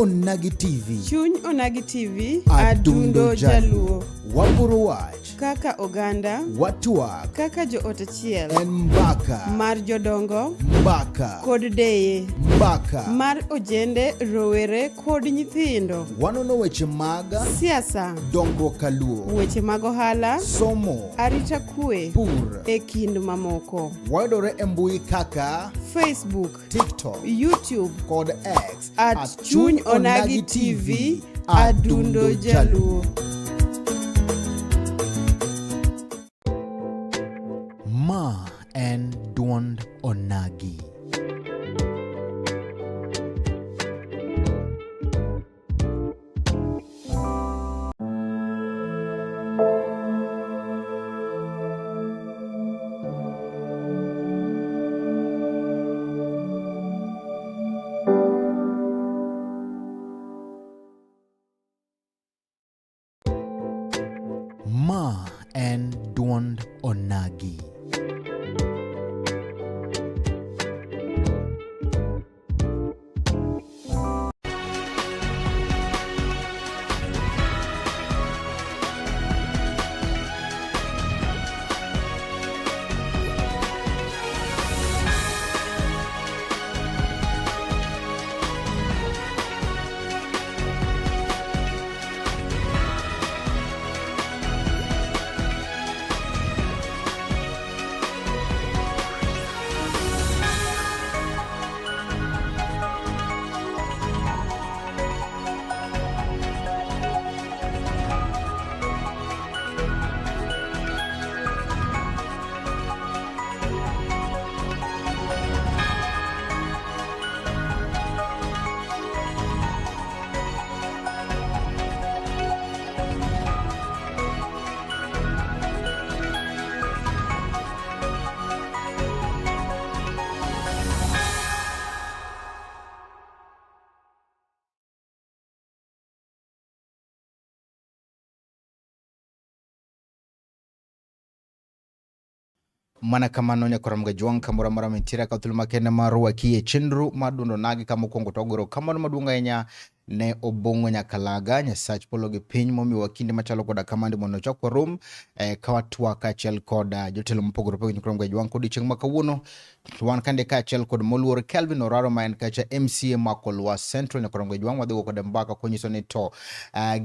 Onagi TV. Chuny Onagi TV, Adundo Adundo Jaluo. Waporo wach. Kaka oganda, Watwak. kaka joot achiel, En mbaka. mar jodongo Mbaka. kod deye, Mbaka. mar ojende, rowere kod nyithindo, Wanono weche mag siasa, dongruok kaluo. weche mag ohala, Somo. arita kwe, Pur. e kind mamoko. Wayudore e mbui kaka Facebook, TikTok YouTube kod X at Chuny Onagi TV, Adundo Jaluo. Ma en duond Onagi. Ma en duond Onagi. Mana kamano nyakora Mgajwang' kamoro amora mintiere ka thuolo makende mar rwaki e chenro mar duond onagi kama mokwongo to wagoro kamano maduong' ahinya ne Obong'o Nyakalaga, Nyasach polo gi piny momiyowa kinde machalo koda kamandi mondo ochak warom ka watwak kaachiel kod jotelo mopogore opogore nyakora Mgajwang' kodiochieng' ma kawuono wan kande kaachiel kod moluor Kelvin Oraro ma en kacha MCA ma Kolwa Central nyakora Mgajwang' wadhi go kode mbaka konyiso ni to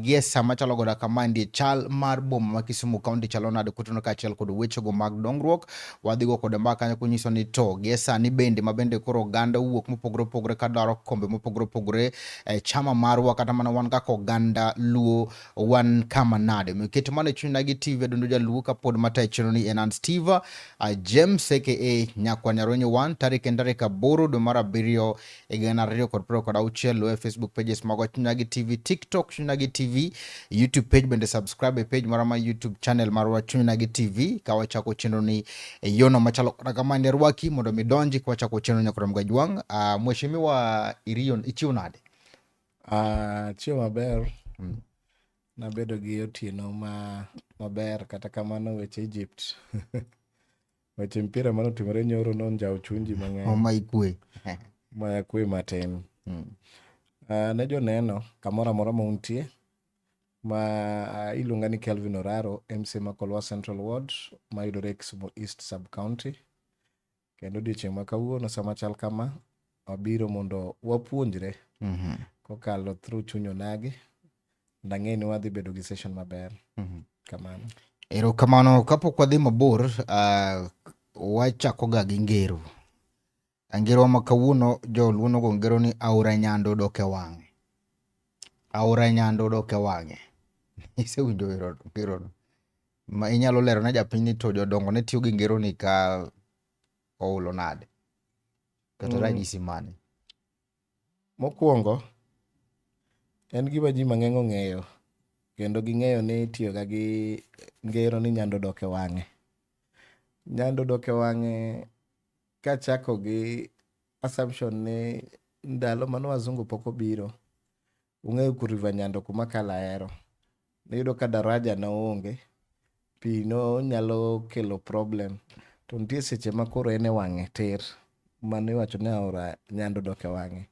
gie sama chalo koda kamandi chal mar boma ma Kisumu County chalo nade kotuno kaachiel kod wechego mag dongruok wadhi go kode mbaka kanyo konyiso ni to gie sani bende ma bende koro oganda wuok mopogore opogore ka dwaro kombe mopogore opogore e chama marwa kata mana wan kaka oganda Luo wan kama nade. Omiyo ket mano e chuny Onagi TV Adundo Jaluo kapod matayo chenro ni en an Steve James aka Nyakwa Nyarwenyo 1 tarik en tarik 8 dwe mar 7 e 2026. Luwe Facebook pages magwa Chuny Onagi TV, TikTok Chuny Onagi TV, YouTube page bende subscribe e page marwa mar YouTube channel marwa Chuny Onagi TV ka wachako chenro ni e yono machalo kata kama ne rwaki mondo mi donji ka wachako chenro nyakora Mgajwang'. Mheshimiwa Irion, ichiwo nade? Achiewo maber. Nabedo gi otieno maber kata kamano weche Egypt. Weche mpira mane otimore nyoro nonjawo chuny ji mang'eny. Oma ikwe. Maya kwe matin. Ne joneno kamoro amora ma untie ma iluonga ni Kelvin Oraro, MCA ma Kolwa Central Ward mayudore e Kisumu East Sub County. Kendo odiochieng' ma kawuono sama chal kama wabiro mondo wapuonjre kokalo through Chuny Onagi. Ndang'e ni wadhi bedo gi session maber. Kamano. Erokamano. Kapok wadhi mabor, wachakoga gi ngero. Ngero ma kawuono joluo nogo ngero ni aora nyando dok e wang'e. Aora nyando dok e wang'e. Isewinjo ngerono? Ma inyalo lero ne japiny ni to jodongo ne tiyo gi ngero ni ka oulo nade? Kata ranyisi mane? Mokwongo, en gima ji mang'eny ong'eyo kendo ging'eyo ni itiyoga gi ngero ni nyando dok e wang'e. Nyando dok e wang'e kachako gi assumption ni ndalo mane wazungu pok obiro, ung'eyo ku River Nyando kuma kalo Ahero. Niyudo ka daraja ne onge, pi no nyalo kelo problem. To nitie seche ma koro en e wang'e tir, mano iwacho ni aora Nyando dok e wang'e.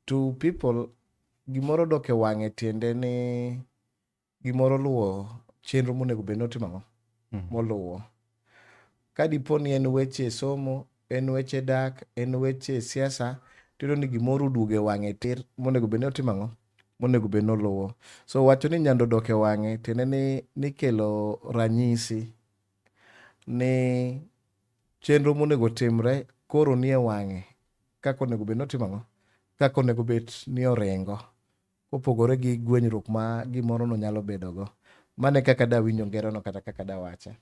To people Gimoro dok e wang'e tiende ni gimoro luwo chenro monego bed ni otimo ang'o? Moluwo. Ka dipo ni en weche somo, en weche dak, en weche siasa, tiyudo ni gimoro oduogo e wang'e tir monego bed ni otimo ang'o? Monego bed ni oluwo. So wacho ni nyando odok e wang'e tiende ni nikelo ranyisi ni chenro monego timre koro nie wang'e kaka onego bed ni otimo ang'o? Kaka onego bed ni oringo. Kopogore gi gwenyruok ma gimoro no nyalo bedo go. Mano e kaka dawinjo ngero no kata kaka dawache.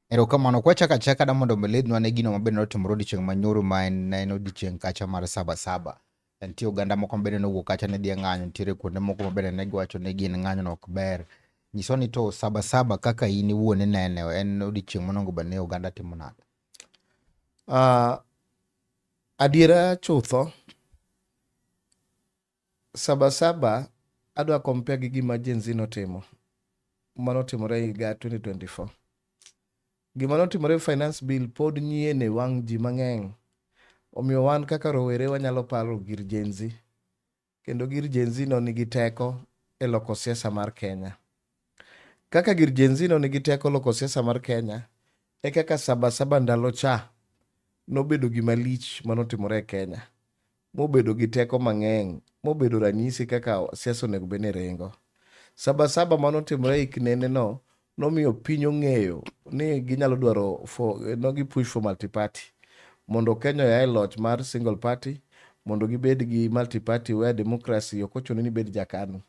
Erokamano. Kwachako achaka da mondo milidhnwa ne gino mabende notimore odiochieng' manyoro ma en ne en odiochieng' kacha mar saba saba. Nitie oganda moko mabende nowuok kacha ne dhi e ng'anyo, nitiere kuonde moko mabende ne giwacho ni gin ng'anyo no ok ber. Nyiswa ni to saba saba kaka in iwuon inene en odiochieng' monego bed ni oganda timo nade? Adiera chutho, saba saba adwa compare gi gima Gen Z notimo manotimore higa 2024. Gima notimore e finance bill pod nyien e wang' ji mang'eny. Omiyo wan kaka rowere wanyalo paro gir Gen Z. Kendo gir Gen Z no nigi teko e loko siasa mar Kenya. Kaka gir Gen Z no nigi teko loko siasa mar Kenya, e kaka saba saba ndalo cha nobedo gima lich manotimore e Kenya. Mobedo gi teko mang'eny, mobedo ranyisi kaka siasa onego bed ni ringo. Saba saba manotimore hik nene no, nomiyo piny ong'eyo ni ginyalo dwaro for, no gi push for multi-party mondo Kenya oa e loch mar single party mondo gibed gi multi-party where democracy ok ochuno ni ibed ja KANU.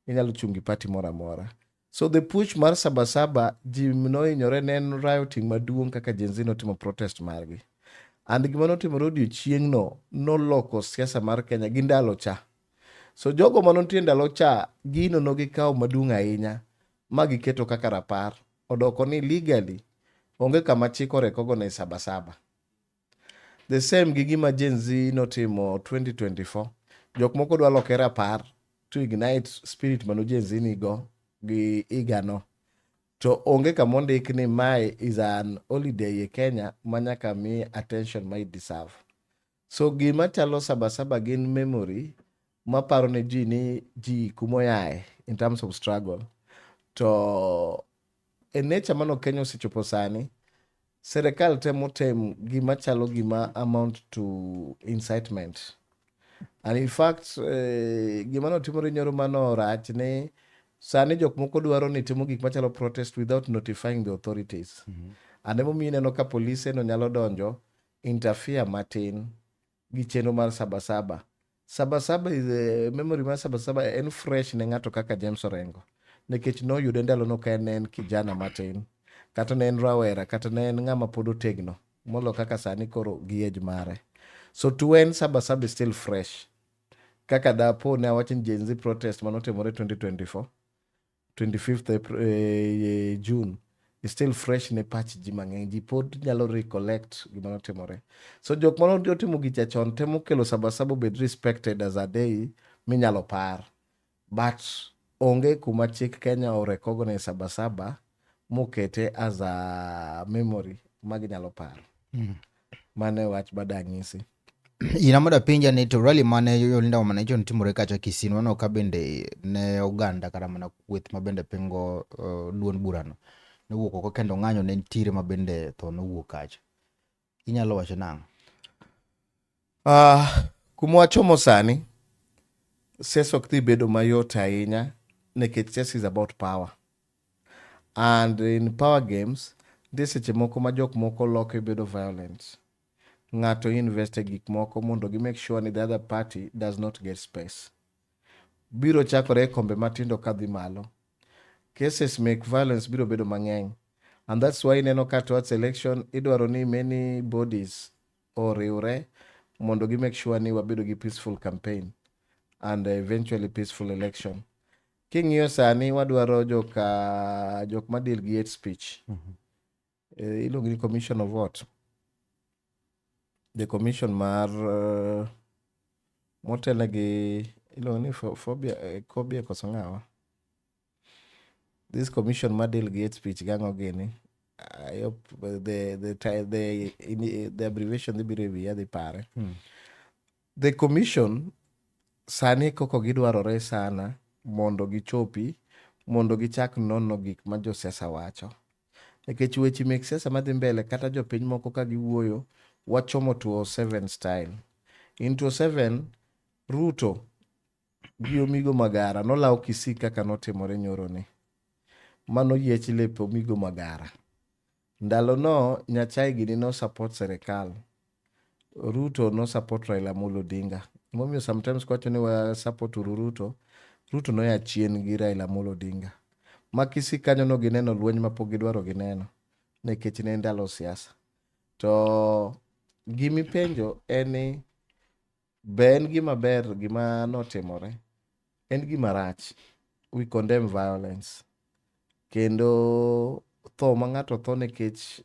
Inyalo chung' gi party moro amora. So the push mar saba saba ji nohinyore ne en rioting maduong' kaka Gen Z notimo protest margi. And gima notimore odiochieng'no noloko siasa mar Kenya gi ndalo cha. So jogo manonitie ndalo cha gino nogikawo maduong' ahinya ma giketo kaka rapar. Odoko ni legally onge kama chik o recognize saba saba. The same gi gima Gen Z notimo 2024. Jok moko dwa loke rapar to ignite spirit mano Gen Z nigo gi higano. To onge kama ondik ni mae is an holiday e Kenya ma nyaka mi attention ma it deserve. So gima chalo saba saba gin memory maparo ne ji ni ji kumoyae in terms of struggle. To e nature mano Kenya osechopo sani, serikal temo tem gima chalo gima amount to incitement. And in fact, gima notimore nyoro mano rach ni sani jok moko dwaro ni timo gik machalo protest without notifying the authorities. And emomiyo ineno ka polise no nyalo donjo interfere matin gi chenro mar saba saba. Saba saba is a memory mar saba saba en fresh ne ng'ato kaka James Orengo. Nikech noyude ndalono ka en en kijana matin. Kata ne en rawera, kata ne en ng'ama pod otegno. Molo kaka sani koro gi age mare. So to en saba saba is still fresh. Kaka dapo ne awacho ni Gen Z protest manotimore 2024, 25th April, June is still fresh ne pach ji mang'eny. Ji pod nyalo recollect gima notimore. So jok mane otimo gicha chon temo kelo saba saba obed respected as a day minyalo par. But onge kuma chik Kenya o recognize saba saba mokete as a memory ma ginyalo paro. Mano e wach madang'isi. Ina moda penja ni to rally mane Linda Mwananchi notimore kacha Kisii waneno ka bende ne oganda kata mana kweth ma bende pingo duond burano nowuok oko kendo ng'anyo ne nitiere ma bende tho nowuok kacha. Inyalo wacho nang'o? Kuma wachomo sani, siasa ok dhi bedo mayot ahinya nikech siasa is about power. And in power games, nitie seche moko ma jok moko loko bedo violent. Ng'ato invest e gik moko mondo gi make sure ni the other party does not get space. Biro chakore e kombe matindo kadhi malo. Cases make violence biro bedo mang'eny. And that's why ineno ka towards election idwaro ni many bodies oriwre mondo gi make sure ni wabedo gi peaceful campaign and eventually peaceful election. King'iyo sani wadwaro joka jok ma deal gi hate speech. Iluongo ni commission of what? The commission mar motelne gi iluongo ni phobia, Kobia koso ng'awa? This commission ma deal gi hate speech gang'o gini. I hope the abbreviation dhi biro e wiya dhi pare. The commission Sani koko gidwarore sana mondo gichopi mondo gichak nono gik ma josiasa wacho. Nikech weche mek siasa madhi mbele kata jopiny moko ka giwuoyo wachomo 207 style. In 207 Ruto gi Omigo Magara nolawo Kisii kaka notimore nyoro ni. Mano yiech lep Omigo Magara. Ndalono Nyachae gini no support serikal. Ruto no support Raila Amolo Odinga. Emomiyo sometimes kwacho ni wa support uru Ruto, Ruto noya chien gi Raila Amolo Odinga. Ma Kisii kanyo no gineno lweny mapok gidwaro gineno nikech ne ndalo siasa. To gimipenjo en ni be en gima ber gima notimore? En gima rach. We condemn violence. Kendo tho ma ng'ato tho nikech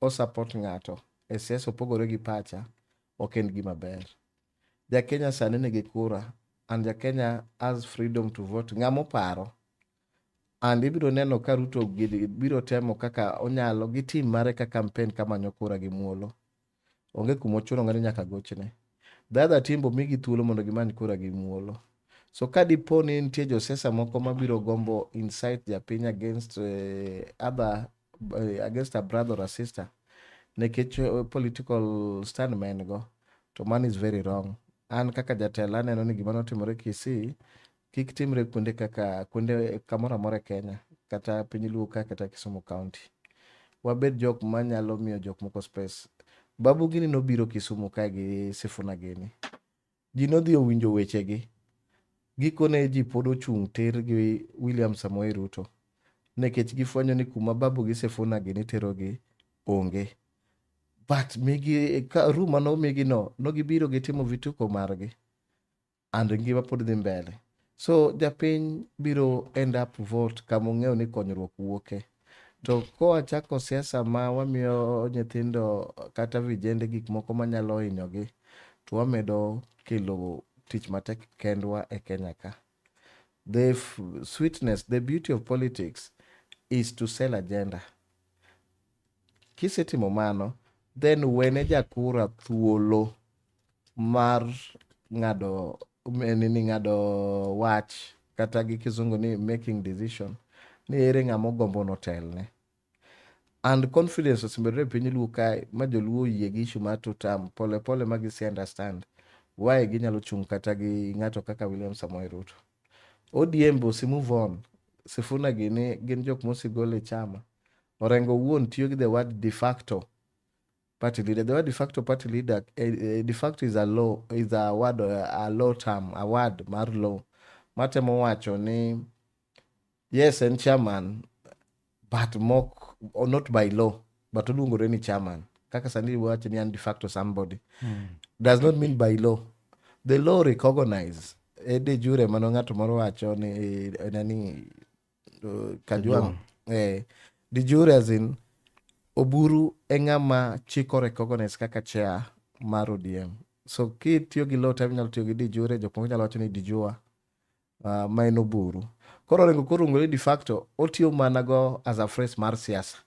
o support ng'ato e siasa opogore gi pacha ok en gima ber. Ja Kenya sani nigi kura and ja Kenya has freedom to vote ng'ama oparo. And ibiro neno ka Ruto biro temo kaka onyalo gi team mare ka campaign kamanyo kura gi muolo. Onge kuma ochuno ng'ani nyaka gochne. The other team bo migi thuolo mondo gimany kura gi muolo. So ka dipo ni nitie josiasa moko mabiro gombo incite japiny against other against a brother or a sister nikech political stand ma en go to mano is very wrong. An kaka jatelo aneno ni gima notimore Kisii kik timre kuonde kaka kuonde kamoro amora e Kenya kata piny Luo ka kata Kisumu County. Wabed jok manyalo miyo jok moko space. Babu gini nobiro Kisumu ka gi Sifuna gini. Ji nodhi owinjo wechegi. Gikone ji pod ochung' tir gi William Samoei Ruto. Nikech gifwenyo ni kuma Babu gi Sifuna gini terogi onge. But migi, ka room mane omigi no, nogibiro gitimo vituko margi. And ngima pod dhi mbele. So japiny biro end up vote kama ong'eyo ni konyruok wuoke. To kowachako siasa ma wamiyo nyithindo kata vijende gik moko manyalo hinyogi, to wamedo kelo tich matek kendwa e Kenya ka. The sweetness, the beauty of politics is to sell agenda. Kisetimo mano, then wene jakura thuolo mar ng'ado nini ng'ado wach kata gi kizungu ni making decision ni ere ng'ama ogombo notelne. And confidence osemedore e piny Luo kae ma joluo oyie gi issue mar two term pole pole ma gise understand why ginyalo chung' kata gi ng'ato kaka William Samoei Ruto. ODM be ose move on. Sifuna gini gin jok mosegol e chama. Orengo owuon tiyo gi the word de facto party leader. The word de facto party leader, de facto is a law, is a word, a law term, a word mar law. Matemo wacho ni yes en chairman but mok or not by law but oluongore ni chairman. Kaka sani wacho ni an de facto somebody. Does not mean by law. The law recognize. E de jure mano ng'ato moro wacho ni nani Kajwang'. De jure as in Oburu e ng'ama chik o recognize kaka chair mar ODM. So kitiyo gi law term inyalo tiyo gi de jure, jok moko nyalo wacho ni de jure ma en Oburu. Koro Orengo koro luongore de facto, otiyo mana go as a phrase mar siasa,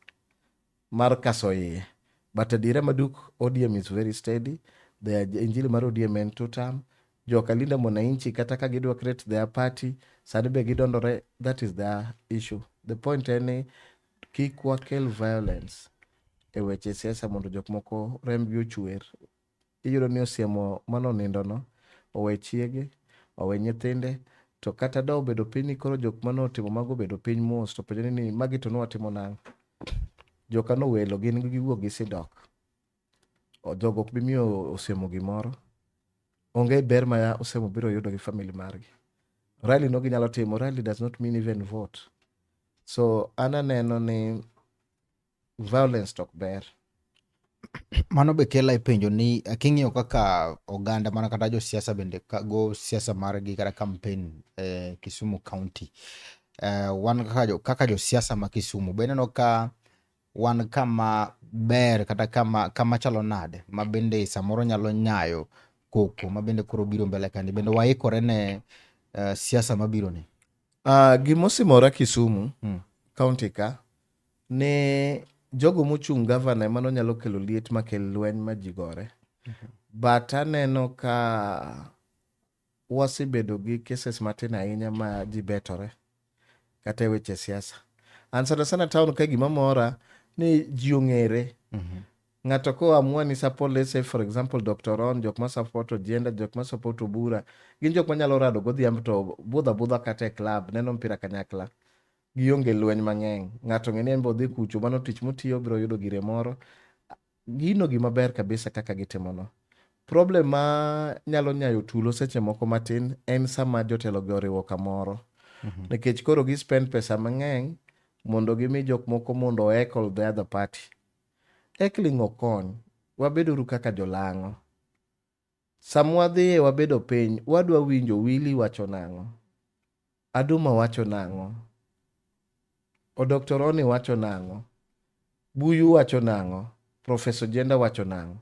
mar kaso iye. But adiera maduk ODM is very steady. The injili mar ODM en two term. Joka Linda Mwananchi kata ka gidwa create their party, sani be gidondore, that is their issue. The point en ni kik wakel violence e weche siasa mondo jok moko rembgi ochwer. Iyudo ni osiemo manonindo no, owe chiege, owe nyithinde, to kata da obedo piny ni koro jok manotimo mago obedo piny mos to penjo ni magi to nwatimo nang'o? Joka nowelo gin giwuok gisidok. Jogo ok bi miyo osiemo gimoro. Onge ber ma osiemo biro yudo gi family margi. Rally no ginyalo timo, rally does not mean even vote. So an aneno ni violence to ok ber. Mano be kela e penjo ni king'iyo kaka oganda mana kata josiasa bende go siasa margi kata campaign e Kisumu County. Wan kaka josiasa ma Kisumu be ineno ka wan kama ber kata kama chalo nade ma bende samoro nyalo nyayo koko ma bende koro biro mbele kandi bende waikore ne siasa mabiro ni. Gimosimora Kisumu County ka ni jogo mochung' gavana ema nyalo kelo liet makel lweny ma ji gore. But aneno ka Wasebedo gi cases matin ahinya ma ji betore kata e weche siasa. And sana sana town ka gima mora ni ji ong'ere. Ng'ato ko amua ni support, let's say for example Dr. Ron, jok ma support Ojienda, jok ma support Obura, gin jok manyalo rado godhiambo to budho abudha kata e club, neno mpira kanyakla. Gionge lweny mang'eny. Ng'ato ng'e ni en be odhi kucho, mano tich motiyo obiro yudo gire moro. Gino gima ber kabisa kaka gitimono. Problem ma nyalo nyayo tulo seche moko matin en sama jotelo gi oriwo kamoro. Nikech koro gi spend pesa mang'eny mondo gimi jok moko mondo o heckle the other party. Heckling ok kony. Wabeduru kaka jolang'o. Sama wadhiye wabedo piny, wadwa winjo Willy wacho nang'o. Aduma wacho nang'o. O Dr. Ronnie wacho nang'o. Buyu wacho nang'o. Professor Jenda wacho nang'o.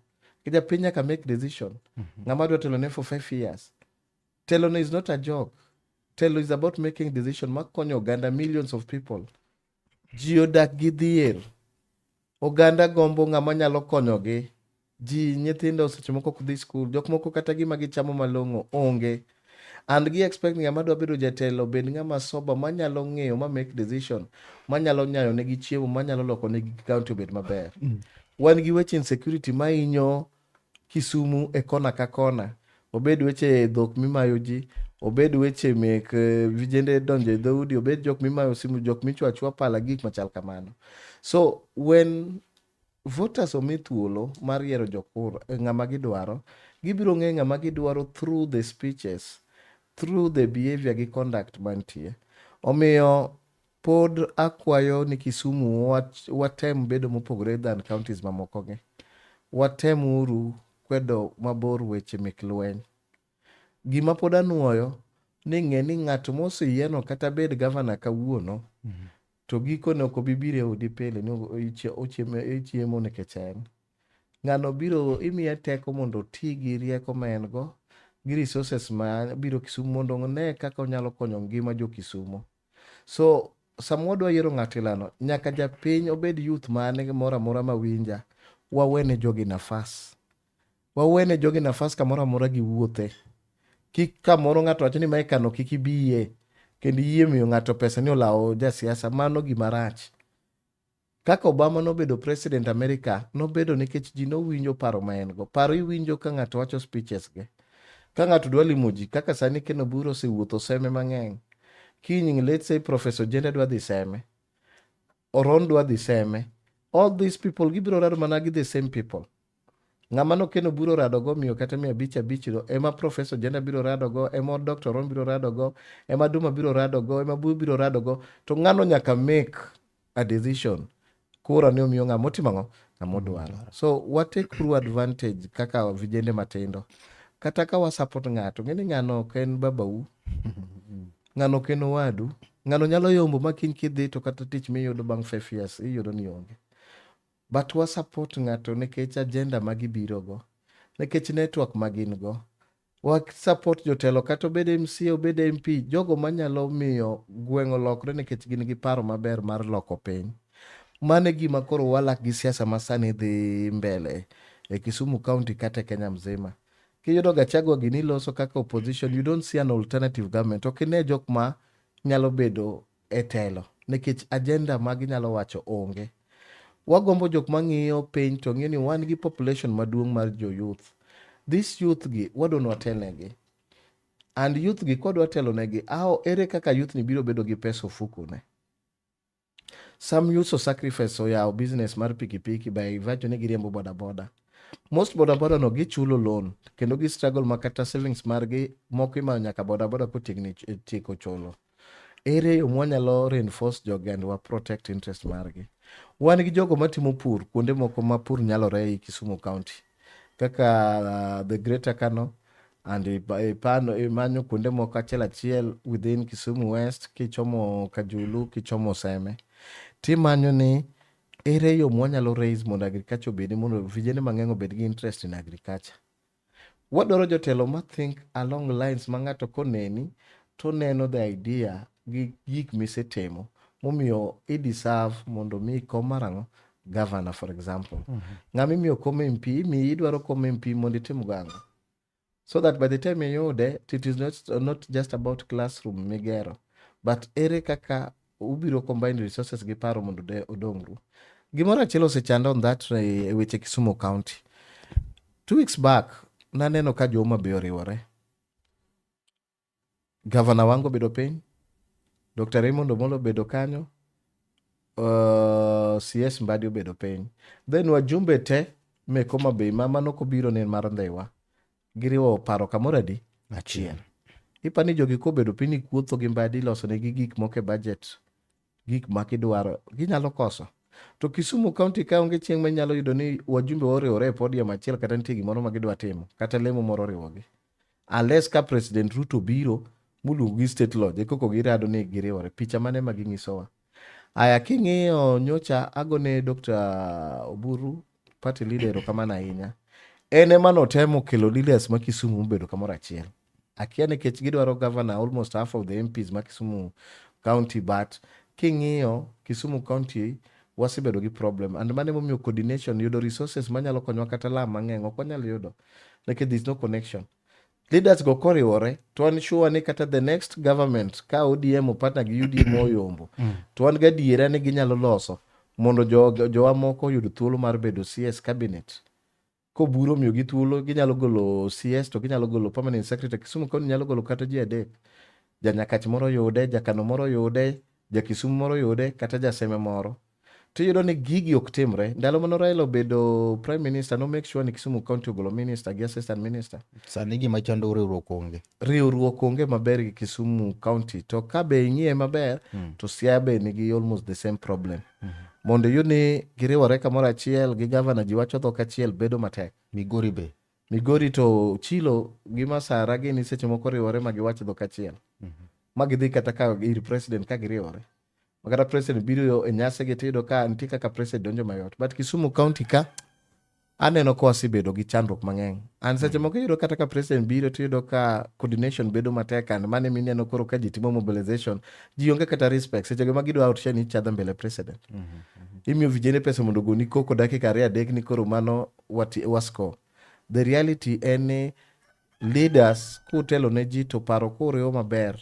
Japiny nyaka make decision. Ng'ama dwa telo ne for 5 years. Telo no is not a joke. Telo is about making decision makonyo oganda, millions of people. Ji odak gi dhier. Oganda gombo ng'ama nyalo konyogi. Ji nyithindo seche moko ok dhi skul. Jok moko kata gima gichamo malong'o onge. And gi expect ng'ama dwa bedo jatelo obed ng'ama sober, manyalo ng'eyo ma make decision, manyalo nyayo negi chiemo, manyalo loko negi county obed maber. Wan gi weche insecurity mahinyo Kisumu e kona ka kona. Obed weche dhok mimayo ji, obed weche mek vijende donjo e dhoudi, obed jok mimayo simu, jok michwo achwa pala, gik machal kamano. So when voters omi thuolo mar yiero jokura, ng'ama gidwaro, gibiro ng'eyo ng'ama gidwaro through the speeches, through the behavior gi conduct mantie. Omiyo pod akwayo ni Kisumu watem bedo mopogore than counties mamoko gi. Watem uru kwedo mabor weche mek lweny. Gima pod anuoyo ni ng'e ni ng'at moseyieno kata bed gavana kawuono, to gikone ok obi biro e odi pile ni ochiemo nikech en. Ng'ano biro imiye teko mondo oti gi rieko ma en go gi resources ma biro Kisumu mondo one kaka onyalo konyo ngima jo Kisumu. So sama wadwa yiero ng'ato ilano, nyaka japiny obed youth mane moro amora mawinja, wawene jogi nafas. Wawene jogi nafas kamoro amora giwuothe. Kik kamoro ng'ato wacho ni mae kano kik ibiye, kendo iyie miyo ng'ato pesa ni olawo jasiasa, mano gima rach. Kaka Obama nobedo president America, nobedo nikech ji nowinjo paro ma en go. Paro iwinjo ka ng'ato wacho speeches ge. Ka ng'ato dwa limo ji, kaka sani Ken Obura osewuotho Seme mang'eny. Kiny, let's say Professor Jenda dwa dhi Seme, Oron dwa dhi Seme. All these people gibiro rado mana gi the same people. Ng'ama no Ken Obura orado go miyo kata 500 500 no, ema Professor Jenda biro rado go, ema Dr. Ron biro rado go, ema Duma biro rado go, ema Buyu biro rado go. To ng'ano nyaka make a decision. Kura ne omiyo ng'ama otimo ang'o? Ng'ama odwaro. So wa take through advantage kaka vijende matindo. Kata ka wa support ng'ato, ng'e ni ng'ano ok en babau. Ng'ano ok en owadu. Ng'ano nyalo yombo ma kiny kidhi to kata tich miyudo bang' 5 years iyudo ni onge. But wa support ng'ato nikech agenda ma gibiro go. Nikech network ma gin go. Wa support jotelo kata obed MCA, obed MP, jogo manyalo miyo gweng' olokre nikech gin gi paro maber mar loko piny. Mano e gima koro walak gi siasa ma sani dhi mbele e Kisumu County kata e Kenya mzima. Kiyudo Gachagua gini loso kaka opposition, you don't see an alternative government. Ok ine jok ma nyalo bedo e telo nikech agenda ma ginyalo wacho onge. Wagombo jok mang'iyo piny to ng'iyo ni wan gi population maduong' mar jo youth. This youth gi wadwa ni watelnegi. And youth gi kwadwa telonegi, ao ere kaka youth ni biro bedo gi pesa ofuku ne? Some youths o sacrifice oyawo business mar pikipiki by virtue ni giriembo boda boda. Most boda boda no gichulo loan kendo gi struggle ma kata savings margi moko imayo nyaka boda boda kotiegni tieko chulo. Ere yo mwanyalo reinforce jogi and wa protect interest margi? Wan gi jogo matimo pur kuonde moko ma pur nyalore ei Kisumu County kaka the Greater Kano and ipano imanyo kuonde moko achiel achiel within Kisumu West kichomo Kajulu kichomo Seme timanyo ni ere yo mwanyalo raise mondo agriculture obedi mondo vijende mang'eny obed gi interest in agriculture. Wadwaro jotelo ma think along lines ma ng'ato koneni to neno the idea gi gik misetimo momiyo i deserve mondo mi kom mar ang'o governor, for example. Ng'ama imiyo kom MP, imiyi idwaro kom MP mondo itim go ang'o? So that by the time iyude, it is not just about classroom migero, but ere kaka ubiro combine resources gi paro mondo odongru. Gimoro achiel osechanda on that e weche Kisumu County. 2 weeks back, naneno ka jo Homa Bay oriwore. Gavana wangu obedo piny, Dr. Raymond Omolo obedo kanyo, CS Mbadi obedo piny. Then wajumbe te mek Homa Bay ma mano kobiro ne en mar Ndhiwa. Giriwo paro kamoro adi? Achiel. Ipa ni jogi kobedo piny ni kuotho gi Mbadi iloso negi gik moko e budget, gik ma gidwaro, ginyalo koso. To Kisumu County ka onge chieng' ma inyalo yudo ni wajumbe oriwore e podium achiel kata nitie gimoro ma gidwa timo, kata lemo moro oriwogi. Unless ka President Ruto biro moluongo gi State Lodge, e koko girado ni giriwore. Picha mane ma ging'isowa? Aya king'iyo nyocha agone Dr. Oburu party leader erokamano ahinya. En ema notemo kelo leaders ma Kisumu mobedo kamoro achiel. Akia nikech gidwaro governor almost half of the MPs ma Kisumu County, but king'iyo Kisumu County wasebedo gi problem and mano emomiyo coordination yudo resources manyalo konyowa kata lam mang'eny ok wanyal yudo nikech there is no connection. Leaders go koriwore to wan sure ni kata the next government ka ODM partner gi UDA moyombo to wan gadiera ni ginyalo loso mondo jowa moko oyud thuolo mar bedo CS cabinet. Koburo omiyogi thuolo ginyalo golo CS to ginyalo golo permanent secretary. Kisumu County nyalo golo kata ji adek. Janyakach moro yude, jakano moro yude, jakisumu moro yude, kata jaseme moro. Tiyudo ni gigi ok timre. Ndalo mane Raila obedo prime minister no make sure ni Kisumu County ogolo minister gi assistant minister. Sani gima chando riwruok onge. Riwruok onge maber gi Kisumu County. To ka be ing'iye maber, to Siaya be nigi almost the same problem. Mondo iyud ni giriwore kamoro achiel gi governor ji wacho dhok achiel bedo matek. Migori be. Migori to Chilo gi Masara gini seche moko riwore ma giwach dhok achiel. Ma gidhi kata ka ir president ka giriwore. Ma kata president biro e nyasi gi tiyudo ka nitie kaka president donjo mayot. But Kisumu County ka aneno ka wasebedo gi chandruok mang'eny. And seche moko iyudo kata ka president biro tiyudo ka coordination bedo matek and mano emineno koro ka ji timo mobilization ji onge kata respect. Seche go ma gidwa outshine each other mbele president. Imiyo vijende pesa mondo ogoni koko dakika ariyo adek ni koro mano wa score. The reality en ni leaders kutelo ne ji to paro kuriwo maber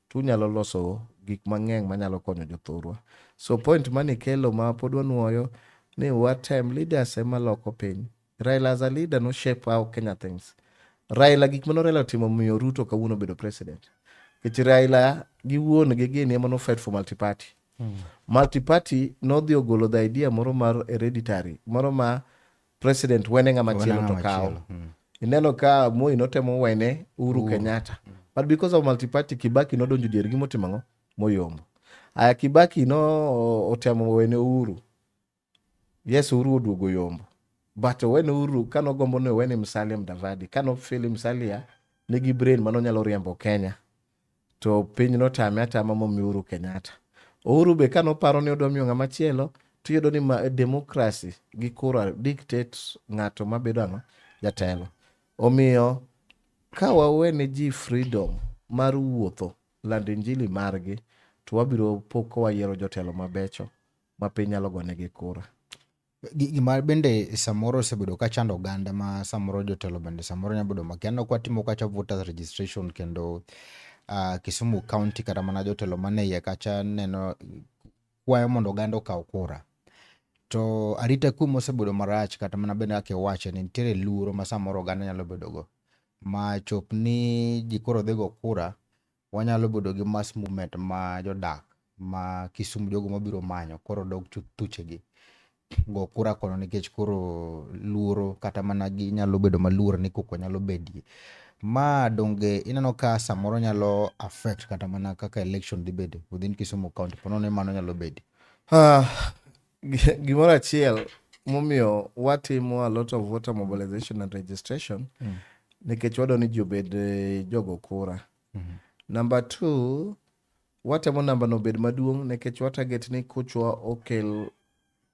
to unyalo loso gik mang'eny manyalo konyo jothurwa. So point manikelo ma pod wanuoyo ni watem leaders ema loko piny. Raila as a leader no shape how Kenya thinks. Raila gik mane Raila otimo miyo Ruto kawuono obedo president. Nikech Raila gi wuon gi gini ema no fight for multi-party. Multi-party nodhi ogolo the idea moro mar hereditary, moro ma president wene ng'ama chielo to kawo. Ineno ka Moi notemo wene Uhuru Kenyatta. But because of multi-party Kibaki nodonjo diergi motimo ang'o? Moyombo. Aya Kibaki no otemo wene Uhuru. Yes, Uhuru oduogo yombo. But owene Uhuru kanogombo ni owene Musalia Mudavadi, kano feel Musalia nigi brain manonyalo riembo Kenya. To piny notame atama momiyo Uhuru Kenyatta. Uhuru be kanoparo ni odwa miyo ng'ama chielo, tiyudo ni ma democracy gi kura dictate ng'ato mabedo ang'o? Jatelo. Omiyo ka wawene ji freedom mar wuotho lando injili margi, to wabiro po ka wayiero jotelo mabecho ma piny nyalo gonegi kura. Gima bende samoro osebedo ka chando oganda ma samoro jotelo bende samoro nyalo bedo makia. Aneno ka watimo kacha voters registration kendo Kisumu County kata mana jotelo mane iye kacha neno kwayo mondo oganda okaw kura. To arita kwe mosebedo marach kata mana bende kaka iwache ni nitiere luoro ma samoro oganda nyalo bedo go. Ma chop ni ji koro dhi go kura, wanyalo bedo gi mass movement ma jodak ma Kisumu jogo mabiro manyo koro dok thuchegi go kura kono nikech koro luoro kata mana ginyalo bedo maluor ni koko nyalo bedie. Ma donge ineno ka samoro nyalo affect kata mana kaka election dhi bedo within Kisumu County ponono ni mano nyalo bedo. Gimoro achiel momiyo watimo a lot of voter mobilization and registration nikech wadwa ni ji obed jogo kura. Number two, watemo namba no obed maduong' nikech wa target ni kuchwa okel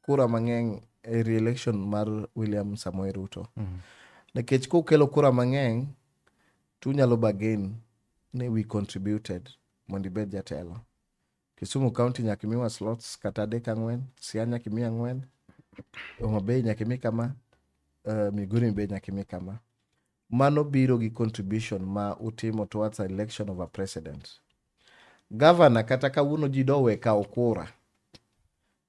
kura mang'eny e re-election mar William Samoei Ruto. Nikech kokelo kura mang'eny tunyalo bargain ni we contributed mondo ibed jatelo. Kisumu County nyaka imiwa slots kata adek ang'wen, Siaya nyaka imi ang'wen, Homa Bay nyaka imi kama, Migori be nyaka imi kama. Mano biro gi contribution ma utimo towards election of a president. Governor kata kawuono ji dowe kawo kura,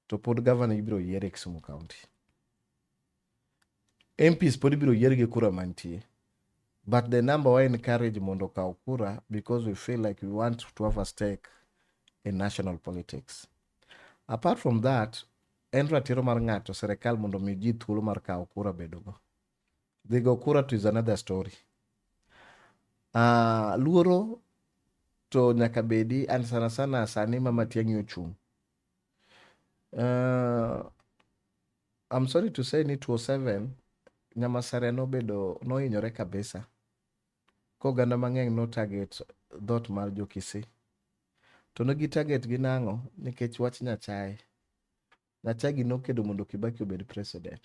to pod governor ibiro yier e Kisumu County. MPs pod ibiro yier gi kura mantie. But the number wa encourage mondo okaw kura because we feel like we want to have a stake in national politics. Apart from that, en ratiro mar ng'ato serikal mondo omi ji thuolo mar kawo kura bedogo. Dhi go kura to is another story. Luoro to nyaka bedi and sana sana sani ma Matiang'i ochung'. I'm sorry to say ni 2007 Nyamasare nobedo nohinyore kabisa. Koganda mang'eny no target dhot mar jo Kisii. To ne gi target gi nang'o? Nikech wach Nyachae. Nyachae gi nokedo mondo Kibaki obed president.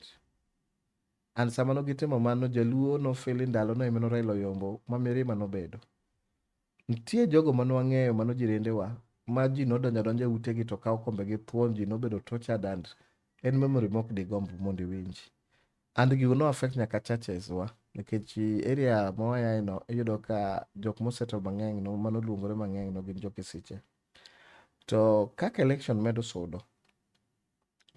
And sama no gitimo mano, Jaluo nofili ndalo no ema Raila oyombo ma mirima nobedo. Nitie jogo mane wang'eyo mano jirendewa ma ji nodonjo adonja e utegi to kawo kombe gi thuon ji nobedo tortured and en memory mok digomb mondo iwinji. And gigo no affect nyaka churches wa nikech area ma wayae no iyudo ka jok mosettle mang'eny no manoluongore mang'eny no gin jo Kisiche. To kaka election medo sudo,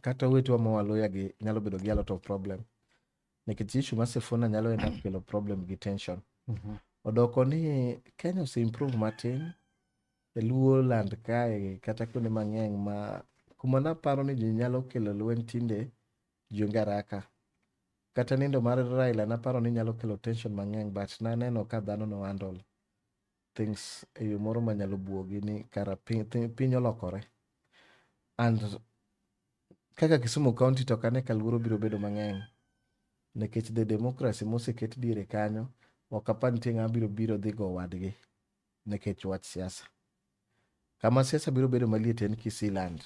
kata owetewa ma Waluya gi nyalo bedo gi a lot of problem nikech issue mar Sifuna nyalo end up kelo problem gi tension. Odoko ni Kenya ose improve matin e Luo land kae kata kuonde mang'eny ma kuma naparo ni ji nyalo kelo lweny tinde ji onge haraka. Kata nindo mar Raila naparo ni nyalo kelo tension mang'eny but naneno ka dhano no handle things e yo moro manyalo buogi ni kara piny olokore. And kaka Kisumu County to ok ane ka luoro biro bedo mang'eny nikech the democracy moseket diere kanyo ok apar nitie ng'ama biro biro dhi go wadgi nikech wach siasa. Kama siasa biro bedo maliet en Kisii land.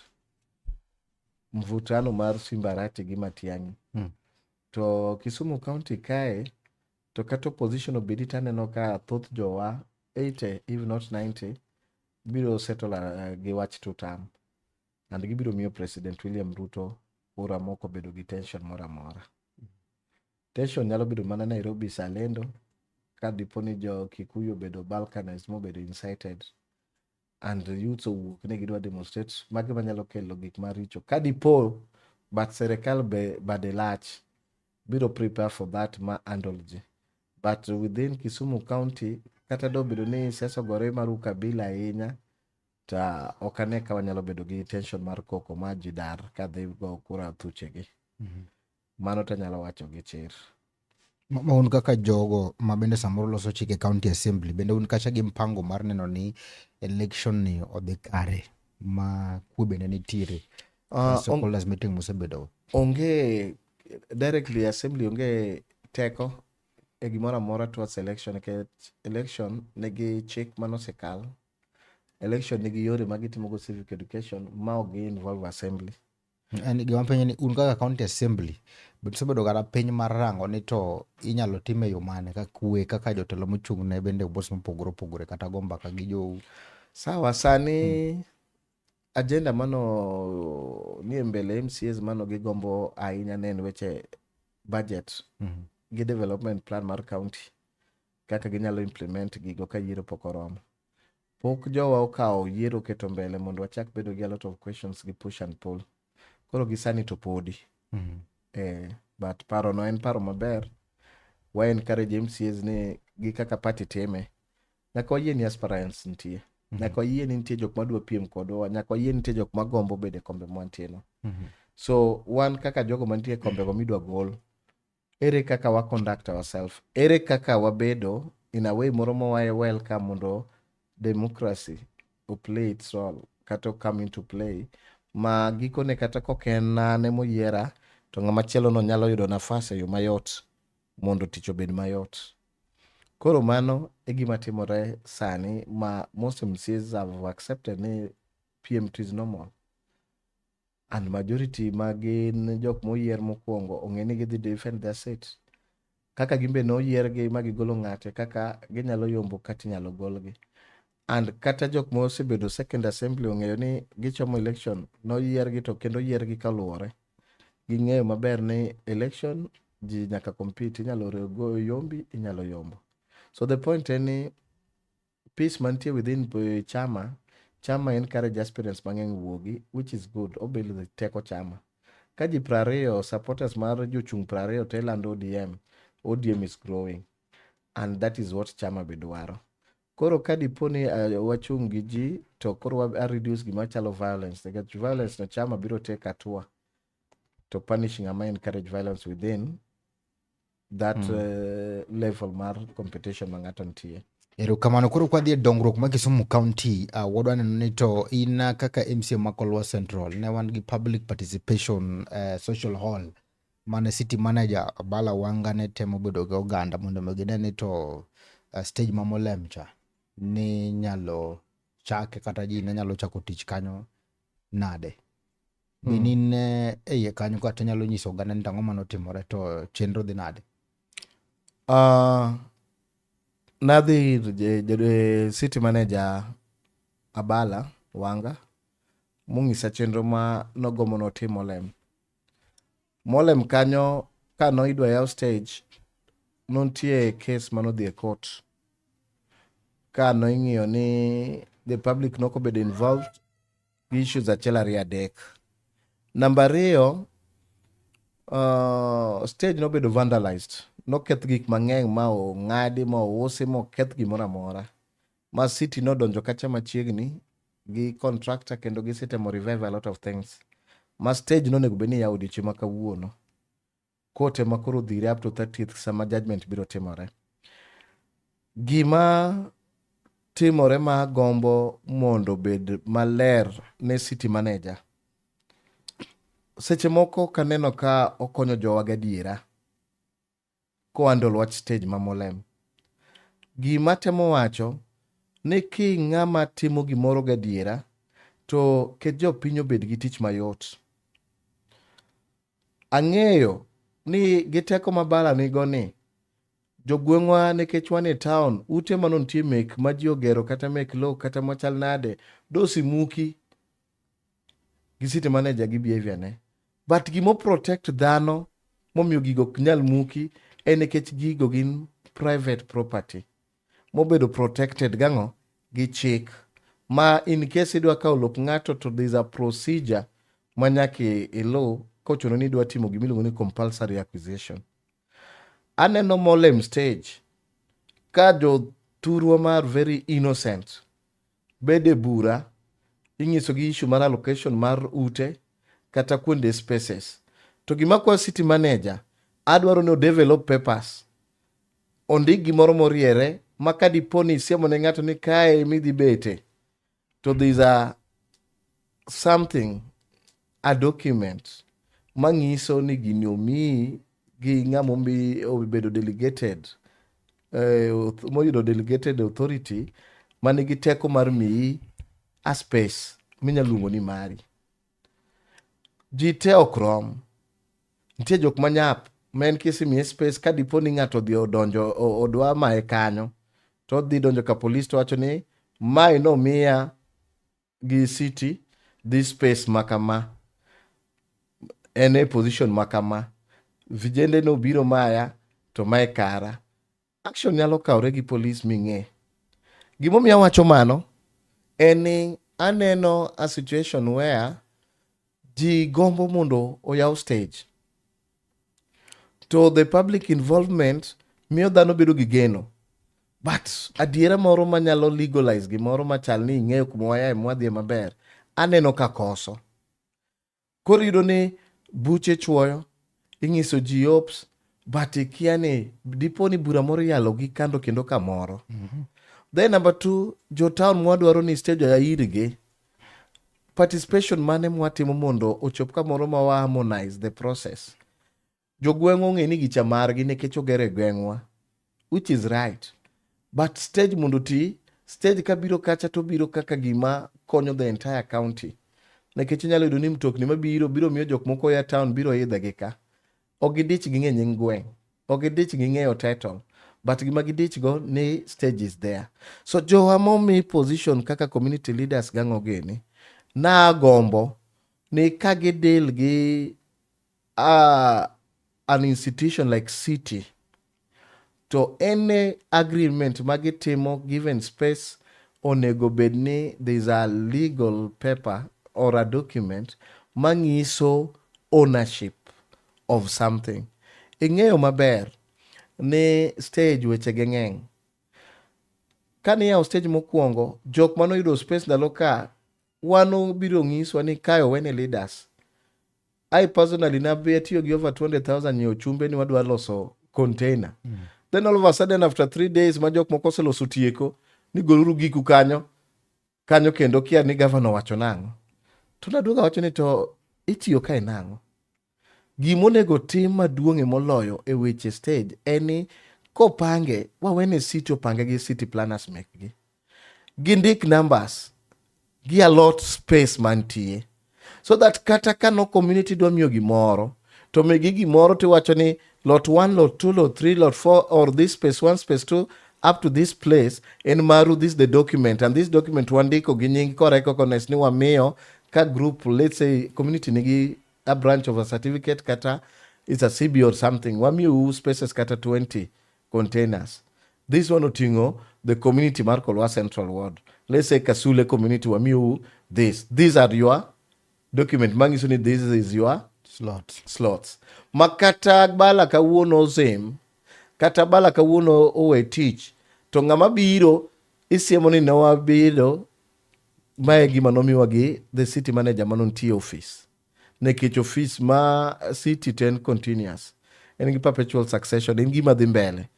Mvutano mar Simba Arati gi Matiang'i. To Kisumu County kae to kata opposition obedi taneno ka thoth jowa 80 if not 90 biro settle gi wach two term and gibiro miyo President William Ruto kura mok obedo gi tension moro amora. Tension nyalo bedo mana Nairobi sa lendo ka dipo ni jo Kikuyu obedo balkanized mobedo incited and the youths owuok ni gidwa demonstrate magi manyalo kelo gik maricho ka dipo but serikal be bade lach biro prepare for that ma handle ji but within Kisumu County kata dobedo ni siasa ogore mar ukabila ahinya ta ok ane ka wanyalo bedo gi tension mar koko ma ji dar kadhi go kura thuchegi. Mano tanyalo wacho gi chir. Ma un kaka jogo ma bende samoro loso chike county assembly bende un kacha gi mpango mar neno ni election ni odhi kare ma kwe bende nitiere stakeholders meeting mosebedo Onge directly assembly onge teko e gimoro amora towards election nikech election nigi chik manosekal. Election nigi yore ma gitimogo civic education ma ok gi involve assembly. En gima penjo ni un kaka county assembly bende usebedo kata piny mar rango ni to inyalo tim e yo mane ka kwe kaka jotelo mochung' ne bende boards mopogore opogore kata go mbaka gi jou. Sawa, sani agenda mano nie mbele MCAs mano gigombo ahinya ne en weche budget gi development plan mar county kaka ginyalo implement gigo ka yiero pok oromo. Pok jowa okawo yiero keto mbele mondo wachak bedo gi a lot of questions gi push and pull. Koro gi sani to podi. But paro no en paro maber. Wa encourage MCAs ni gi kaka party time. Nyaka wayie ni aspirants nitie. Nyaka wayie ni nitie jok madwa piem kodwa. Nyaka wayie ni nitie jok magombo bedo e kombe mwantie no. So wan kaka jogo mantie e kombego midwa gol, ere kaka wa conduct ourselves? Ere kaka wabedo in a way moro ma wa welcome mondo democracy o play its role kata o come into play ma gikone kata kok en an emoyiera to ng'ama chielo no nyalo yudo nafas e yo mayot mondo tich obed mayot. Koro mano e gima timore sani ma most MCAs have accepted ni PMT is normal. And majority ma gin jok moyier mokwongo ong'e ni gidhi defend their seat. Kaka gin be noyiergi ma gigolo ng'ato e kaka ginyalo yombo kata inyalo golgi. And kata jok mosebedo second assembly ong'eyo ni gichomo election noyiergi to kendo oyiergi kaluwore. Ging'eyo maber ni election Ji nyaka compete, inyalo go yombi, inyalo yombo. So the point en ni peace mantie within chama, chama encourage aspirants mang'eny wuogi, which is good, obuild teko chama. Ka ji 20, supporters mar jochung' 20 te lando ODM, ODM is growing. And that is what chama be dwaro. Koro ka dipo ni wachung' gi ji, to koro wa reduce gima chalo violence. Nikech violence no chama biro take hatua to punish ng'ama encourage violence within that level mar competition ma ng'ato nitie. Erokamano. Koro kwadhi e dongruok ma Kisumu County, wadwa neno ni to in kaka MCA ma Kolwa Central, ne wan gi public participation social hall mane city manager Abala Wanga ne temo bedo gi oganda mondo mi gine ni to stage ma Molem cha ni nyalo chake kata ji ne nyalo chako tich kanyo nade. Be in e iye kanyo kata inyalo nyiso oganda ni to ang'o manotimore to chenro dhi nade? Nadhi ir city manager Abala Wanga mong'isa chenro ma nogombo notim Molem. Molem kanyo ka noidwa yaw stage, nontie case manodhi e court. Ka noing'iyo ni the public nokobedo involved gi issues achiel ariyo adek. Namba ariyo, stage nobedo vandalized. Noketh gik mang'eny ma ong'adi, ma ousi, ma oketh gimoro amora. Ma city nodonjo kacha machiegni gi contractor kendo gisetemo revive a lot of things. Ma stage nonego bed ni iyawo odiochieng' ma kawuono. Court ema koro odhire up to 30th sama judgment biro timore. Gima timore ma gombo mondo obed maler ne city manager. Seche moko kaneno ka okonyo jowa gadiera kohandle wach stage ma Molem. Gima temo wacho ni ki ng'ama timo gimoro gadiera to ket jopiny obed gi tich mayot. Ang'eyo ni gi teko ma Abala nigo ni, jogweng'wa nikech wan e town, ute manonitie mek ma ji ogero kata mek lowo kata machal nade, dosimuki gi city manager gi behavior ne. But gimo protect dhano momiyo gigo ok nyal muki en nikech gigo gin private property mobedo protected gang'o gi chik ma in case idwa kawo lop ng'ato to there is a procedure ma nyaka iluw kochuno ni idwa timo gimiluongo ni compulsory acquisition. Aneno Molem stage ka jothurwa mar very innocent bede bura ing'iso gi issue mar allocation mar ute kata kuonde spaces. To gima kwa city manager adwaro ni o develop papers ondik gimoro moriere ma ka dipo ni isiemo ne ng'ato ni kae midhi bete to there is a something a document mang'iso ni gini omiyi gi ng'ama obedo delegated moyudo delegated authority manigi teko mar miyi a space minyalo luongo ni mari. Ji te ok rom. Nitie jok manyap ma en kisimiye space ka dipo ni ng'ato odhi odonjo odwa maye kanyo to odhi donjo ka police to wacho ni mae nomiya gi city this space ma kama en e position ma kama vijende nobiro maya to mae kara action nyalo kawre gi police ming'e gimomiyo awacho mano en ni aneno a situation where ji gombo mondo oyaw stage to the public involvement miyo dhano bedo gi geno but adiera moro manyalo legalize gimoro machal ni ing'eyo kuma wayae mwadhie maber aneno ka koso koro iyudo ni buche chuoyo ing'iso ji hopes but ikia ni dipo ni bura moro iyalo gi kando kendo kamoro then number two jo town mwadwaro ni stage oya irgi participation mane mwatimo mondo ochop kamoro ma wa harmonize the process jogweng' ong'e ni gicha margi nikech oger e gweng'wa which is right but stage mondo ti stage kabiro kacha to biro kaka gima konyo the entire county nikech inyalo yudo ni mtokni mabiro biro miyo jok moko ya town biro idhe gi ka ok gidich gi ng'e nying gweng' ok gidich gi ng'eyo title but gima gidich go ni stage is there so jowa momi position kaka community leaders gang'o gini nagombo ni ka gideal gi an institution like city to any agreement ma gitimo given space onego bed ni there is a legal paper or a document manyiso ownership of something. Ing'eyo maber ni stage wechege ng'eny. Kane iyawo stage mokwongo, jok manoyudo space ndalo ka wan obiro nyiswa ni kae owene leaders. I personally nabe atiyo gi over 200,000 nyiewo chumbe ni wadwa loso container. Then all of a sudden after 3 days ma jok moko oseloso tieko ni goluru giku kanyo kanyo kendo kia ni gavana owacho nang'o. To naduogo awacho ni to itiyo kae nang'o? Gimonego tim maduong'ie moloyo e weche stage en ni kopange wawene city opange gi city planners mekgi. Gindik numbers gi allot space mantie so that kata ka no community dwa miyo gimoro to migi gimoro tiwacho ni lot 1 lot 2 lot 3 lot 4 or this space 1 space 2 up to this place en maru. This the document and this document wandiko gi nying ko recognize ni wamiyo ka group, let's say community nigi a branch of a certificate kata it's a CB or something, wamiyou spaces kata 20 containers. This one oting'o the community mar Kolwa Central Ward, let's say Kasule community, wamiyou this, these are your document manyiso ni this is your slot. Slots ma kata bala kawuono ozem kata bala kawuono owe tich to ng'ama biro isiemo ni ne wabiro mae gima nomiwa gi the city manager manonitie office, nikech office ma city to en continuous, en gi perpetual succession, en gima dhi mbele.